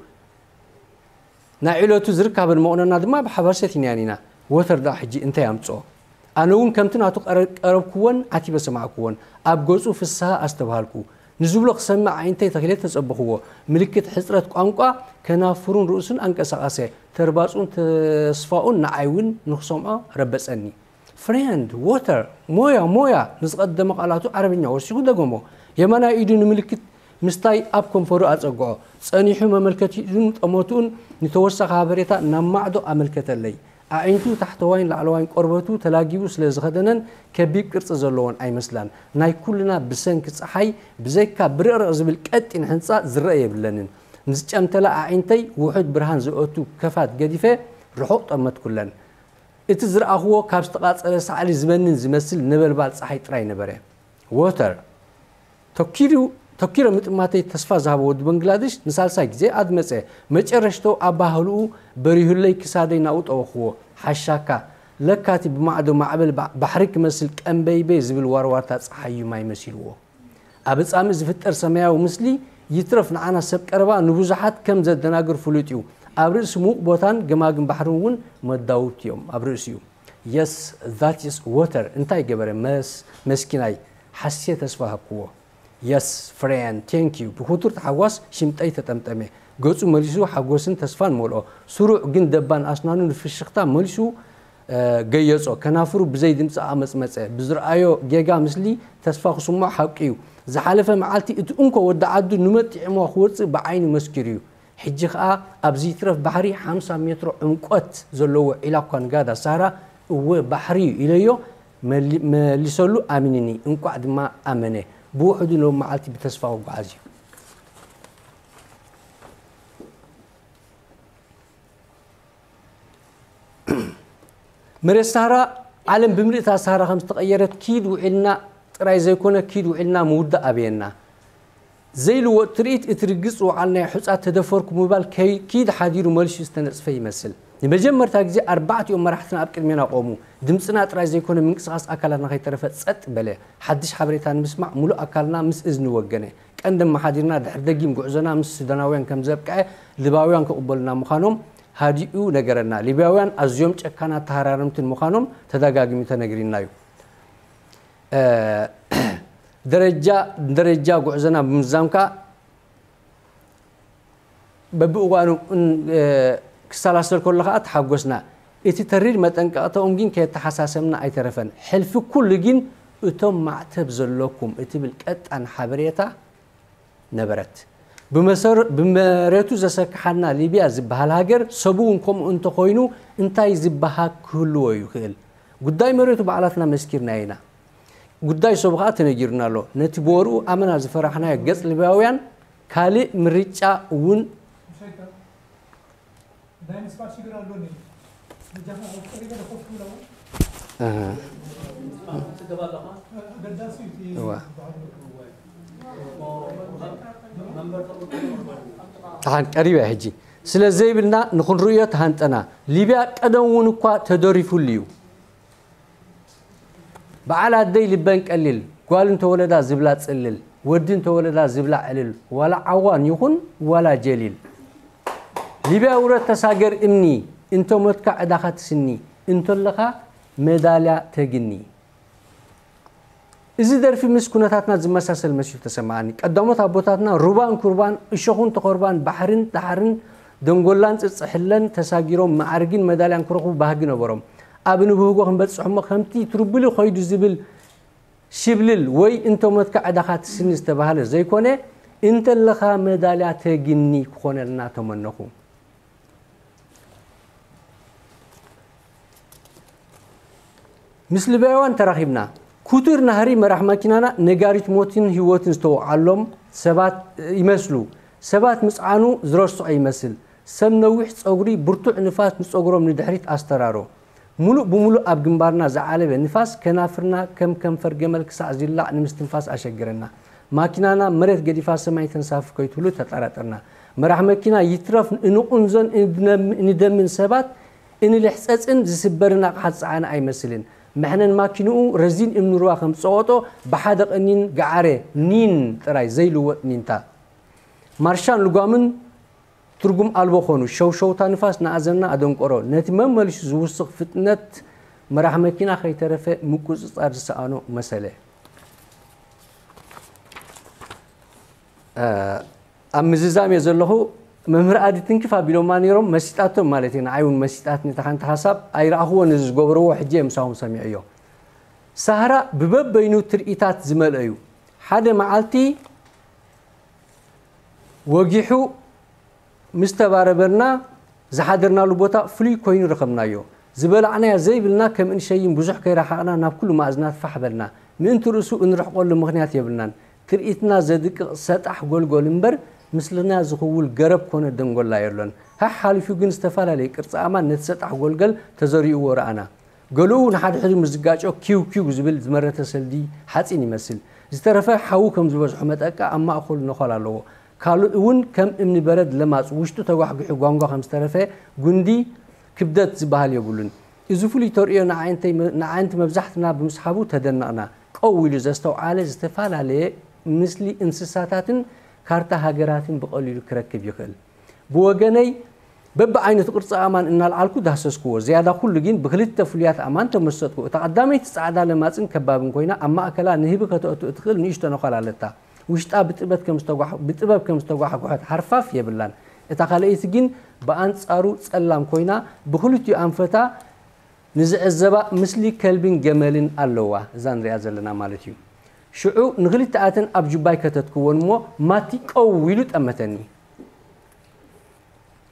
ናይ ዕለቱ ዝርካበን መቑነና ድማ ብሓባር ሰቲናየን ኢና። ዎተር ደኣ ሕጂ እንታይ ኣምጽኦ? ኣነ እውን ከምቲ ናቱ ቀረ- ቀረብክዎን ዓቲበ ሰማዕክዎን። ኣብ ገጹ ፍስሃ ኣስተብሃልኩ። ንዝብሎ ክሰምዕ ኣዒንተይ ተኺለ ተጸበኽዎ። ምልክት ሕጽረት ቋንቋ ከናፍሩን ርእሱን ኣንቀሳቐሰ። ተርባጹን ተስፋኡን ንዓይ እውን ንኽሰምዖ ረበጸኒ። ፍሬንድ፣ ዎተር፣ ሞያ፣ ሞያ፣ ንዝቐደመ ቃላቱ ዓረብኛ ወሲኹ ደገሞ። የማናይ ኢዱ ንምልክት ምስታይ ኣብ ከንፈሩ ኣጸግዖ። ጸኒሑ መመልከቲኡን ጠመትኡን ንተወሳኺ ሃበሬታ ናብ ማዕዶ ኣመልከተለይ። ኣዒንቱ ታሕተዋይን ላዕለዋይን ቆርበቱ ተላጊቡ ስለ ዝኸደነን ከቢብ ቅርጺ ዘለዎን ኣይመስላን። ናይ ኩልና ብሰንኪ ጸሓይ ብዘይካ ብርቕርቕ ዝብል ቀጢን ሕንጻ ዝረአ የብለንን። ንዝጨምተላ ኣዒንተይ ውሑድ ብርሃን ዘእቱ ከፋት ገዲፈ ርሑቕ ጠመትኩለን። እቲ ዝረኣኽዎ ካብ ዝተቓጸለ ሳዕሊ ዝበንን ዝመስል ነበልባል ጸሓይ ጥራይ ነበረ። ዎተር። ተኪሩ ተኪረ ምጥማተይ ተስፋ ዝሃበ ወዲ በንግላድሽ ንሳልሳይ ግዜ ኣድመጸ። መጨረሽቶ ኣባህልኡ በሪሁለይ ክሳደይ ናብኡ ጠወኽዎ። ሓሻካ። ለካ እቲ ብማዕዶ ማዕበል ባ- ባሕሪ ክመስል ቀንበይበይ ዝብል ዋርዋርታ ጸሓይ እዩ ማይ መሲልዎ። ኣብ ጻምእ ዝፍጠር ሰማያዊ ምስሊ ይትረፍ ንዓና ሰብ ቀረባ ንብዙሓት ከም ዘደናግር ፍሉጥ እዩ። ኣብ ርእሲ ምዉቕ ቦታን ገማግም ባሕርን እውን መዳውብቲ እዮም። ኣብ ርእሲኡ። Yes, that is water። እንታይ ገበረ? መስ-፣ መስኪናይ። ሓስየ ተስፋ ሃብክዎ። Yes, friend, thank you። ብክቱር ተሓጓስ ሽምጠይ ተጠምጠመ። ገጹ መሊሱ ሓጎስን ተስፋን መልኦ። ስሩዕ ግን ደባን ኣስናኑ ንፍሽኽታ መሊሱ፣ እ፣ ገየጾ። ከናፍሩ ብዘይ ድምጺ ኣመጽመጸ። ብዝረኣዮ ጌጋ ምስሊ ተስፋ ክስምዖ ሓቂ እዩ። ዝሓለፈ መዓልቲ እቲ እንኮ ወዲ ዓዱ ንመጥ ጥዒምዋ ክወጽእ ብዓይኑ መስኪሩ እዩ። ሕጂ ኸኣ ኣብዚ ይትረፍ ባሕሪ ሓምሳ ሜትሮ ዕምቆት ዘለዎ ዒላ እኳ ንጋዳ ሳህራ እወ ባሕሪ እዩ ኢለዮ መሊ-፣ መሊሰሉ ኣሚንኒ። እንቋዕ ድማ ኣመነ። ብውሑዱ ሎም መዓልቲ ብተስፋ ክጓዓዝ እዩ። መሬት ሳህራ፣ ዓለም ብምልእታ ሳህራ ከም ዝተቐየረት ኪድ ውዒልና ጥራይ ዘይኮነ ኪድ ውዒልና ምውዳእ ኣበየና። ዘይልወጥ ትርኢት እቲ ርግጽ ዝወዓልናዮ ሑጻ ተደፈርኩ ምባል ከይ-፣ ኪድ ሓዲሩ መሊሱ ዝተነጽፈ ይመስል። ንመጀመርታ ግዜ ኣርባዕቲኦም መራሕትና ኣብ ቅድሜና ቆሙ። ድምጽና ጥራይ ዘይኮነ ምንቅስቓስ ኣካላትና ከይተረፈ ጸጥ በለ። ሓድሽ ሓበሬታ ንምስማዕ ምሉእ ኣካልና ምስ እዝኒ ወገነ። ቀንዲ ኣመሓዲርና ድሕሪ ደጊም ጉዕዞና ምስ ሱዳናውያን ከም ዘብቅዐ ሊባውያን ክቕበሉና ምዃኖም ሃዲኡ ነገረና። ሊብያውያን ኣዝዮም ጨካናት ተሃራረምትን ምዃኖም ተደጋጊሙ ተነግሪና እዩ። እ፣ ደረጃ ደረጃ ጉዕዞና ብምዝዛም ከኣ በብእዋኑ እን-፣ እ፣ ክሰላሰል ከሎ ከኣ ተሓጎስና። እቲ ተሪር መጠንቀቕታኦም ግን ከየተሓሳሰብና ኣይተረፈን። ሕልፊ ኩሉ ግን እቶም ማዕተብ ዘለኩም እትብል ቀጣን ሓበሬታ ነበረት። ብመሰር-፣ ብመሬቱ ዘሰክሓና ሊብያ ዝበሃል ሃገር፣ ሰቡ እውን ከምኡ እንተኾይኑ እንታይ ዝበሃግ ክህልዎ ይኽእል? ጉዳይ መሬቱ ባዕላትና መስኪርናዮ ኢና። ጉዳይ ሰቡ ኸኣ ተነጊሩና ኣሎ። ነቲ ብወርኡ ኣመና ዝፈራሕናዮ ገጽ ሊብያውያን ካልእ ምርጫ እውን ናይ ምስፋር ሽግር ኣሎ እንዴ? በጃኻ ኣብ ቀሪበ ደኮፍ ትብለዋ? ኣሃ። ትገባ ኣለኻ? ኣገዳሲ እዩ እቲ እዋ። ዝበሃል። መንበር ተቕርቡ። ደሓን ቀሪበ ሕጂ። ስለ ዘይብልና ንኽንርእዮ ተሃንጠና። ሊብያ ቀደም እውን እኳ ተደሪፉሉ እዩ። በዓል ኣደይ ልበን ቀሊል፣ ጓል እንተወለዳ ዝብላ ጽልል፣ ወዲ እንተወለዳ ዝብላ ዕልል፣ ዋላ ዓዋን ይኹን ዋላ ጀሊል። ሊብያ ውረድ ተሳገር እምኒ፣ እንተ ሞትካ ዕዳኻ ትስኒ፣ እንተለኻ መዳልያ ተግኒ። እዚ ደርፊ ምስ ኩነታትና ዝመሳሰል መሲሉ ተሰማዓኒ። ቀዳሞት ኣቦታትና ሩባን ኩርባን፣ እሾኹን ተኾርባን፣ ባሕርን ዳሕርን፣ ደንጎላን ጽጽሕለን ተሳጊሮም መዓርግን መዳልያን ክረኽቡ ባህጊ ነበሮም። ኣብ ንብህጎ ክንበጽሕ እሞ ከምቲ ትርቡሊ ኮይዱ ዝብል ሽብልል ወይ እንተ ሞትካ ዕዳኻ ትስኒ ዝተባህለ ዘይኮነ፣ እንተለኻ መዳልያ ተግኒ ክኾነልና ተመነኹ። ምስ ሊብያውያን ተራኺብና። ክቱር ናህሪ መራሕ መኪናና ነጋሪት ሞትን ህይወትን ዝተወዓሎም ሰባት ይመስሉ። ሰባት ምጽዓኑ ዝረስዖ ይመስል። ሰብ ነዊሕ ጸጉሪ ብርቱዕ ንፋስ ንጸጉሮም ንድሕሪት ኣስተራሮ። ምሉእ ብምሉእ ኣብ ግንባርና ዝዓለበ ንፋስ ከናፍርና ከም ከንፈር ገመል ክሳዕ ዝላዕ ንምስትንፋስ ኣሸገረና። ማኪናና መሬት ገዲፋ ሰማይ ተንሳፍፍ ከይትህሉ ተጠራጠርና። መራሕ መኪና ይትረፍ እንቑንዞን እንድነም-፣ እንደምን ሰባት እንልሕጸጽን ዝስበርን ኣቕሓ ዝጸዓነ ኣይመስልን። መሕነን ማኪንኡ ረዚን እምኒ ሩባ ከም ዝጸወጦ ብሓደ ቀኒን ገዓረ ኒን ጥራይ ዘይልወጥ ኒንታ። ማርሻን ልጓምን ትርጉም ኣልቦ ኾኑ። ሸውሸውታ ንፋስ ንኣዘንና ኣደንቆሮ። ነቲ መመሊሱ ዝውስኽ ፍጥነት መራሕ መኪና ከይተረፈ ምቁጽጻር ዝሰኣኖ መሰለ። እ፣ ኣብ ምዝዛም እየ ዘለኹ። መምህር ኣዲ ትንክፍ ኣቢሎማ ነይሮም፣ መሲጣቶም ማለት እዩ። ንዓይ እውን መሲጣትኒ እታ ሓንቲ ሓሳብ። ኣይረኣኽዎን እዚ ዝገበርዎ፣ ሕጂ እየ ምሳኹም ሰሚዐዮ። ሳህራ ብበበይኑ ትርኢታት ዝመልአ እዩ። ሓደ መዓልቲ ወጊሑ ምስ ተባረበርና ዝሓደርናሉ ቦታ ፍሉይ ኮይኑ ረኸብናዮ። ዝበላዕናያ ዘይብልና ከም እንሸይን ብዙሕ ከይረሓቕና ናብ ኩሉ ማእዝናት ፋሕ በልና። ምእንቲ ርእሱ እንርሕቐሉ ምኽንያት የብልናን። ትርኢትና ዘድቅቕ ሰጣሕ ጎልጎል እምበር ምስልና ዝኽውል ገረብ ኮነ ደንጎላ የሎን። ሃሕ ሓሊፉ ግን ዝተፈላለየ ቅርጺ ኣእማን ነቲ ሰጣሕ ጎልጎል ተዘሪእዎ ረኣና። ገሊኡ ንሓድሕዱ ምስ ዝጋጮ ኪው ኪው ዝብል ዝመረተ ሰልዲ ሓጺን ይመስል። ዝተረፈ ሓዊ ከም ዝበዝሖ መጠቃ ኣብ ማእከሉ ነዃል ኣለዎ። ካልእ እውን ከም እምኒ በረድ ለማጽ ውሽጡ ተጓሕጒሑ ጓንጓ ከም ዝተረፈ ጉንዲ ክብደት ዝበሃል የብሉን። እዚ ፍሉይ ተርእዮ ንኣዒንተይ መ-፣ ንኣዒንቲ መብዛሕትና ብምስሓቡ ተደነቕና። ቀው ኢሉ ዘስተውዓለ ዝተፈላለየ ምስሊ እንስሳታትን ካርታ ሃገራትን ብቐሊሉ ክረክብ ይኽእል። ብወገነይ በብዓይነቱ ቅርጺ ኣእማን እናልዓልኩ ዳህሰስኩዎ። ዝያዳ ኩሉ ግን ብኽልተ ፍሉያት ኣእማን ተመሰጥኩ። እታ ቀዳመይቲ ጻዕዳ ለማጽን ከባብን ኮይና፣ ኣብ ማእከላ ንህቢ ከተእቱ እትኽእል ንእሽቶ ነዃል ኣለታ። ውሽጣ ብጥበብ ከም ዝተጓሕ-፣ ብጥበብ ከም ዝተጓሕጎሐት ሃርፋፍ የብላን። እታ ካልኣይቲ ግን ብኣንጻሩ ጸላም ኮይና፣ ብኽልቲኡ ኣንፈታ ንዝዕዘባ ምስሊ ከልብን ገመልን ኣለዋ። እዛ ንሪኣ ዘለና ማለት እዩ። ሽዑ ንኽልቲኣተን ኣብ ጁባይ ከተትክወን እሞ፣ ማቲ ቀው ኢሉ ጠመተኒ።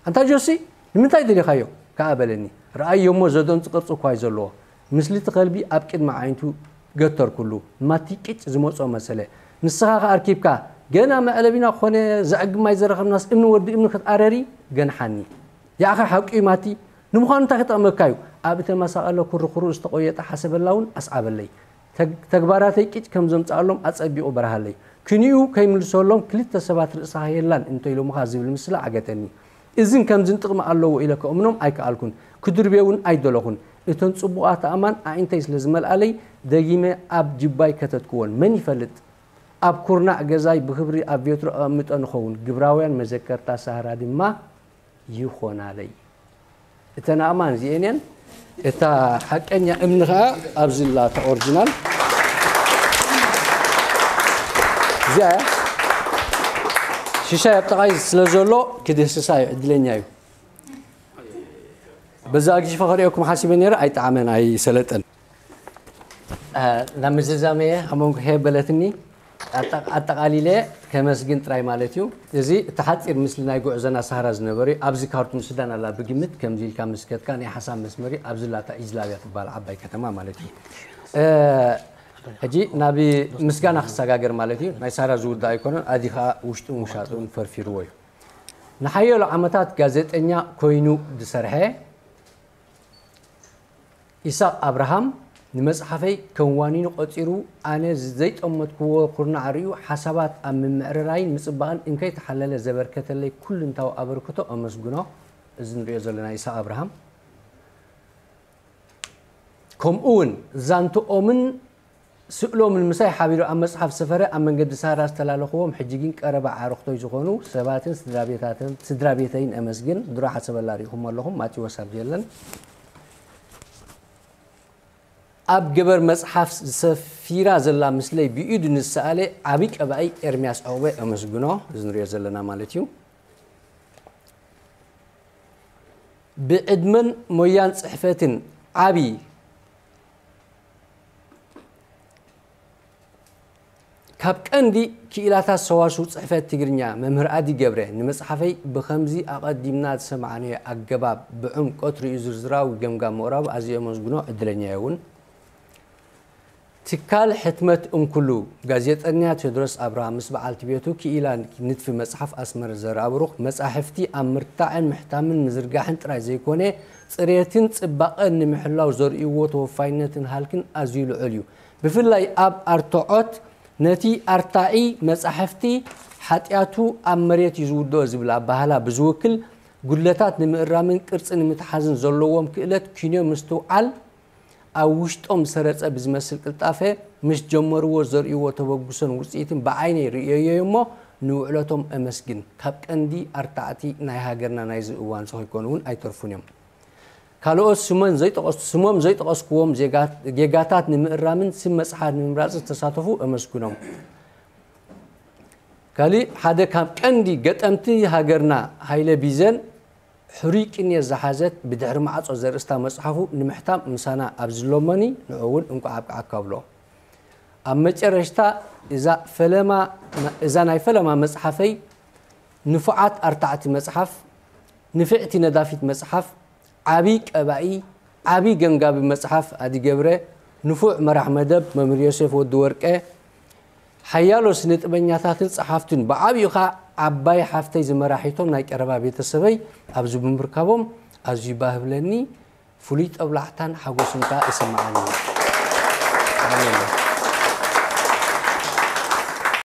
"ኣንታ ጆሲ፣ ንምንታይ ደሊኻዮ?" ከኣ በለኒ። ረኣዮ እሞ ዘደንጹ ቅርጺ እኳ እዩ ዘለዎ። ምስሊ'ቲ ከልቢ ኣብ ቅድሚ ኣዒንቱ ገተርኩሉ። ማቲ ቅጭ ዝመጾ መሰለ። "ንስኻ ከኣ ኣርኪብካ፣ ገና መዕለቢና ኮነ ዘዕግብ ማይ ዘረኸብናስ እምኒ ወዲ እምኒ ክትኣረሪ?" ገንሓኒ። "ያእኸ ሓቂ እዩ ማቲ? ንምዃኑ እንታይ ክጠቕመካ እዩ?" ኣብ እተመሳቐለ ኩርኩሩ ዝተቖየጠ ሓሰበላ እውን ኣስዓበለይ። ተግ-፣ ተግባራተይ ቅጭ ከም ዘምጽኣሎም ኣጸቢቑ በርሃለይ። ክንዩ ከይምልሰሎም ክልተ ሰባት ርእስኻ የላን እንተ ኢሎምኻ ዝብል ምስላ ዓገተኒ። እዝን ከምዝን ጥቕሚ ኣለዎ ኢለ ከእምኖም ኣይከኣልኩን። ክድርብየ እውን ኣይደለኹን። እተን ጽቡቓት ኣእማን ኣዒንተይ ስለ ዝመልኣለይ ደጊመ ኣብ ጅባይ ከተትክወን። መን ይፈልጥ? ኣብ ኩርናዕ ገዛይ ብኽብሪ ኣብ ቬትሮ ኣቐምጠ ንኸውን። ግብራውያን መዘከርታ ሳህራ ድማ ይኾናለይ። እተን ኣእማን እዚኤን እየን። እታ ሓቀኛ እምኒ ኸኣ ኣብዚ ኣላ፣ እታ ኦሪጂናል። እዚኣ እያ። ሽሻይ ኣብ ጥቓይ ስለ ዘሎ ክድህስሳ እዩ፣ ዕድለኛ እዩ። በዛ ኣግዚፈ ከርእየኩም ሓሲበ ነይረ፣ ኣይጠዓመን፣ ኣይሰለጠን። እ፣ ናብ ምዝዛመየ ኣብ መንጎ ከየበለትኒ ኣጠ-፣ ኣጠቓሊለ ከመስግን ጥራይ ማለት እዩ። እዚ እቲ ሓጺር ምስሊ ናይ ጉዕዞና ሳህራ ዝነበረ እዩ። ኣብዚ ካርቱም ሱዳን ኣላ፣ ብግምት ከምዚ ኢልካ ምስ ከድካ ናይ ሓሳብ መስመር እዩ። ኣብዚ ኣላ እታ ኢዝላብያ ትበሃል ዓባይ ከተማ ማለት እዩ። እ፣ ሕጂ ናብ ምስጋና ክሰጋገር ማለት እዩ። ናይ ሳህራ ዝውዳእ ኣይኮነን። ኣዚ ኸኣ ውሽጡን ውሻጡን ፈርፊርዎ እዩ። ንሓያሎ ዓመታት ጋዜጠኛ ኮይኑ ዝሰርሐ ኢሳቕ ኣብርሃም ንመጽሓፈይ ከም ዋኒኑ ቆጺሩ፣ ኣነ ዘይጠመትክዎ ኩርናዕ ርእዩ፣ ሓሳባት ኣብ ምምዕርራይን ምጽባቕን እንከይተሓለለ ዘበርከተለይ ኩልንታዊ ኣበርክቶ ኣመስግኖ። እዚ ንርእዮ ዘለና ኢሳቕ ኣብርሃም። ከምኡ እውን ዛንትኦምን ስእሎምን ምሳይ ሓቢሩ ኣብ መጽሓፍ ዝሰፈረ፣ ኣብ መንገዲ ሳህራ ዝተላለኽዎም፣ ሕጂ ግን ቀረባ ኣዕሩኽቶይ ዝኾኑ ሰባትን ስድራ ቤታትን፣ ስድራ ቤተይን ኣመስግን። ድሮ ሓሰበላ ርኢኹሞ ኣለኹም፣ ማቴዎስ ኣብጀለን። ኣብ ገበር መጽሓፍ ዝሰፊራ ዘላ ምስለይ ብኢዱ ንዝሰኣለ ዓቢ ቀባኢ ኤርምያስ ዕቑበ ኣመስግኖ፣ እዚ ንሪኦ ዘለና ማለት እዩ። ብዕድመን ሞያን ጽሕፈትን ዓቢ ካብ ቀንዲ ክኢላታት ሰዋስው ጽሕፈት ትግርኛ መምህር ኣዲ ገብረ፣ ንመጽሓፈይ ብኸምዚ ኣቐዲምና ዝሰማዕናዮ ኣገባብ ብዕምቆት ርእዩ ዝርዝራዊ ገምጋም ምቕራቡ ኣዝየ የመስግኖ፣ ዕድለኛ እየ እውን። ትካል ሕትመት እንኩሉ፣ ጋዜጠኛ ቴዎድሮስ ኣብርሃም ምስ በዓልቲ ቤቱ ክኢላ ንድፊ መጽሓፍ ኣስመረት ዘርኣብሩኽ፣ መጻሕፍቲ ኣብ ምርታዕን ምሕታምን ምዝርጋሕን ጥራይ ዘይኮነ፣ ጽሬትን ጽባቐን ንምሕላው ዘርእይዎ ተወፋይነትን ሃልክን ኣዝዩ ልዑል እዩ። ብፍላይ ኣብ ኣርትዖት፣ ነቲ ኣርታዒ መጻሕፍቲ ሓጢኣቱ ኣብ መሬት እዩ ዝውድኦ ዝብል ኣበሃህላ ብዝውክል፣ ጉድለታት ንምእራምን ቅርጺ ንምትሓዝን ዘለዎም ክእለት ኪኖ ምስትውዓል፣ ኣብ ውሽጦም ዝሰረጸ ብዝመስል ቅልጣፈ፣ ምስ ጀመርዎ ዘርእይዎ ተበግሶን ውጽኢትን ብዓይነይ ርእየዮ እየ እሞ፣ ንውዕለቶም እመስግን። ካብ ቀንዲ ኣርታዕቲ ናይ ሃገርና ናይዚ እዋን እዚ ከይኮኑ እውን ኣይተርፉን እዮም። ካልኦት ስመን ዘይጠቐስ-፣ ስሞም ዘይጠቐስክዎም ዜጋ-፣ ጌጋታት ንምእራምን ስም መጽሓፍ ንምምራጽን ዝተሳተፉ እመስግኖም። ካልእ ሓደ ካብ ቀንዲ ገጠምቲ ሃገርና ሃይለ ቢዘን ሕሩይ ቅኔ ዝሓዘት ብድሕሪ ማዕጾ ዘርእስታ መጽሓፉ ንምሕታም ምሳና ኣብ ዝሎመኒ ንዑ እውን እንቋዕ ኣብቅዓካ እብሎ። ኣብ መጨረሽታ እዛ ፈለማ፣ እዛ ናይ ፈለማ መጽሓፈይ ንፉዓት ኣርታዕቲ መጽሓፍ፣ ንፍዕቲ ነዳፊት መጽሓፍ፣ ዓቢ ቀባኢ፣ ዓቢ ገምጋቢ መጽሓፍ ኣዲ ገብረ፣ ንፉዕ መራሕ መደብ መምህር ዮሴፍ ወዲ ወርቀ፣ ሓያሎ ስነ ጥበኛታትን ጸሓፍትን፣ ብዓቢኡ ኸኣ ዓባይ ሓፍተይ ዝመራሒቶም ናይ ቀረባ ቤተሰበይ ኣብዚ ብምርካቦም ኣዝዩ ባህ ብለኒ፣ ፍሉይ ጠብላሕታን ሓጎስን ከኣ ይስምዓኒ። ኣሜን።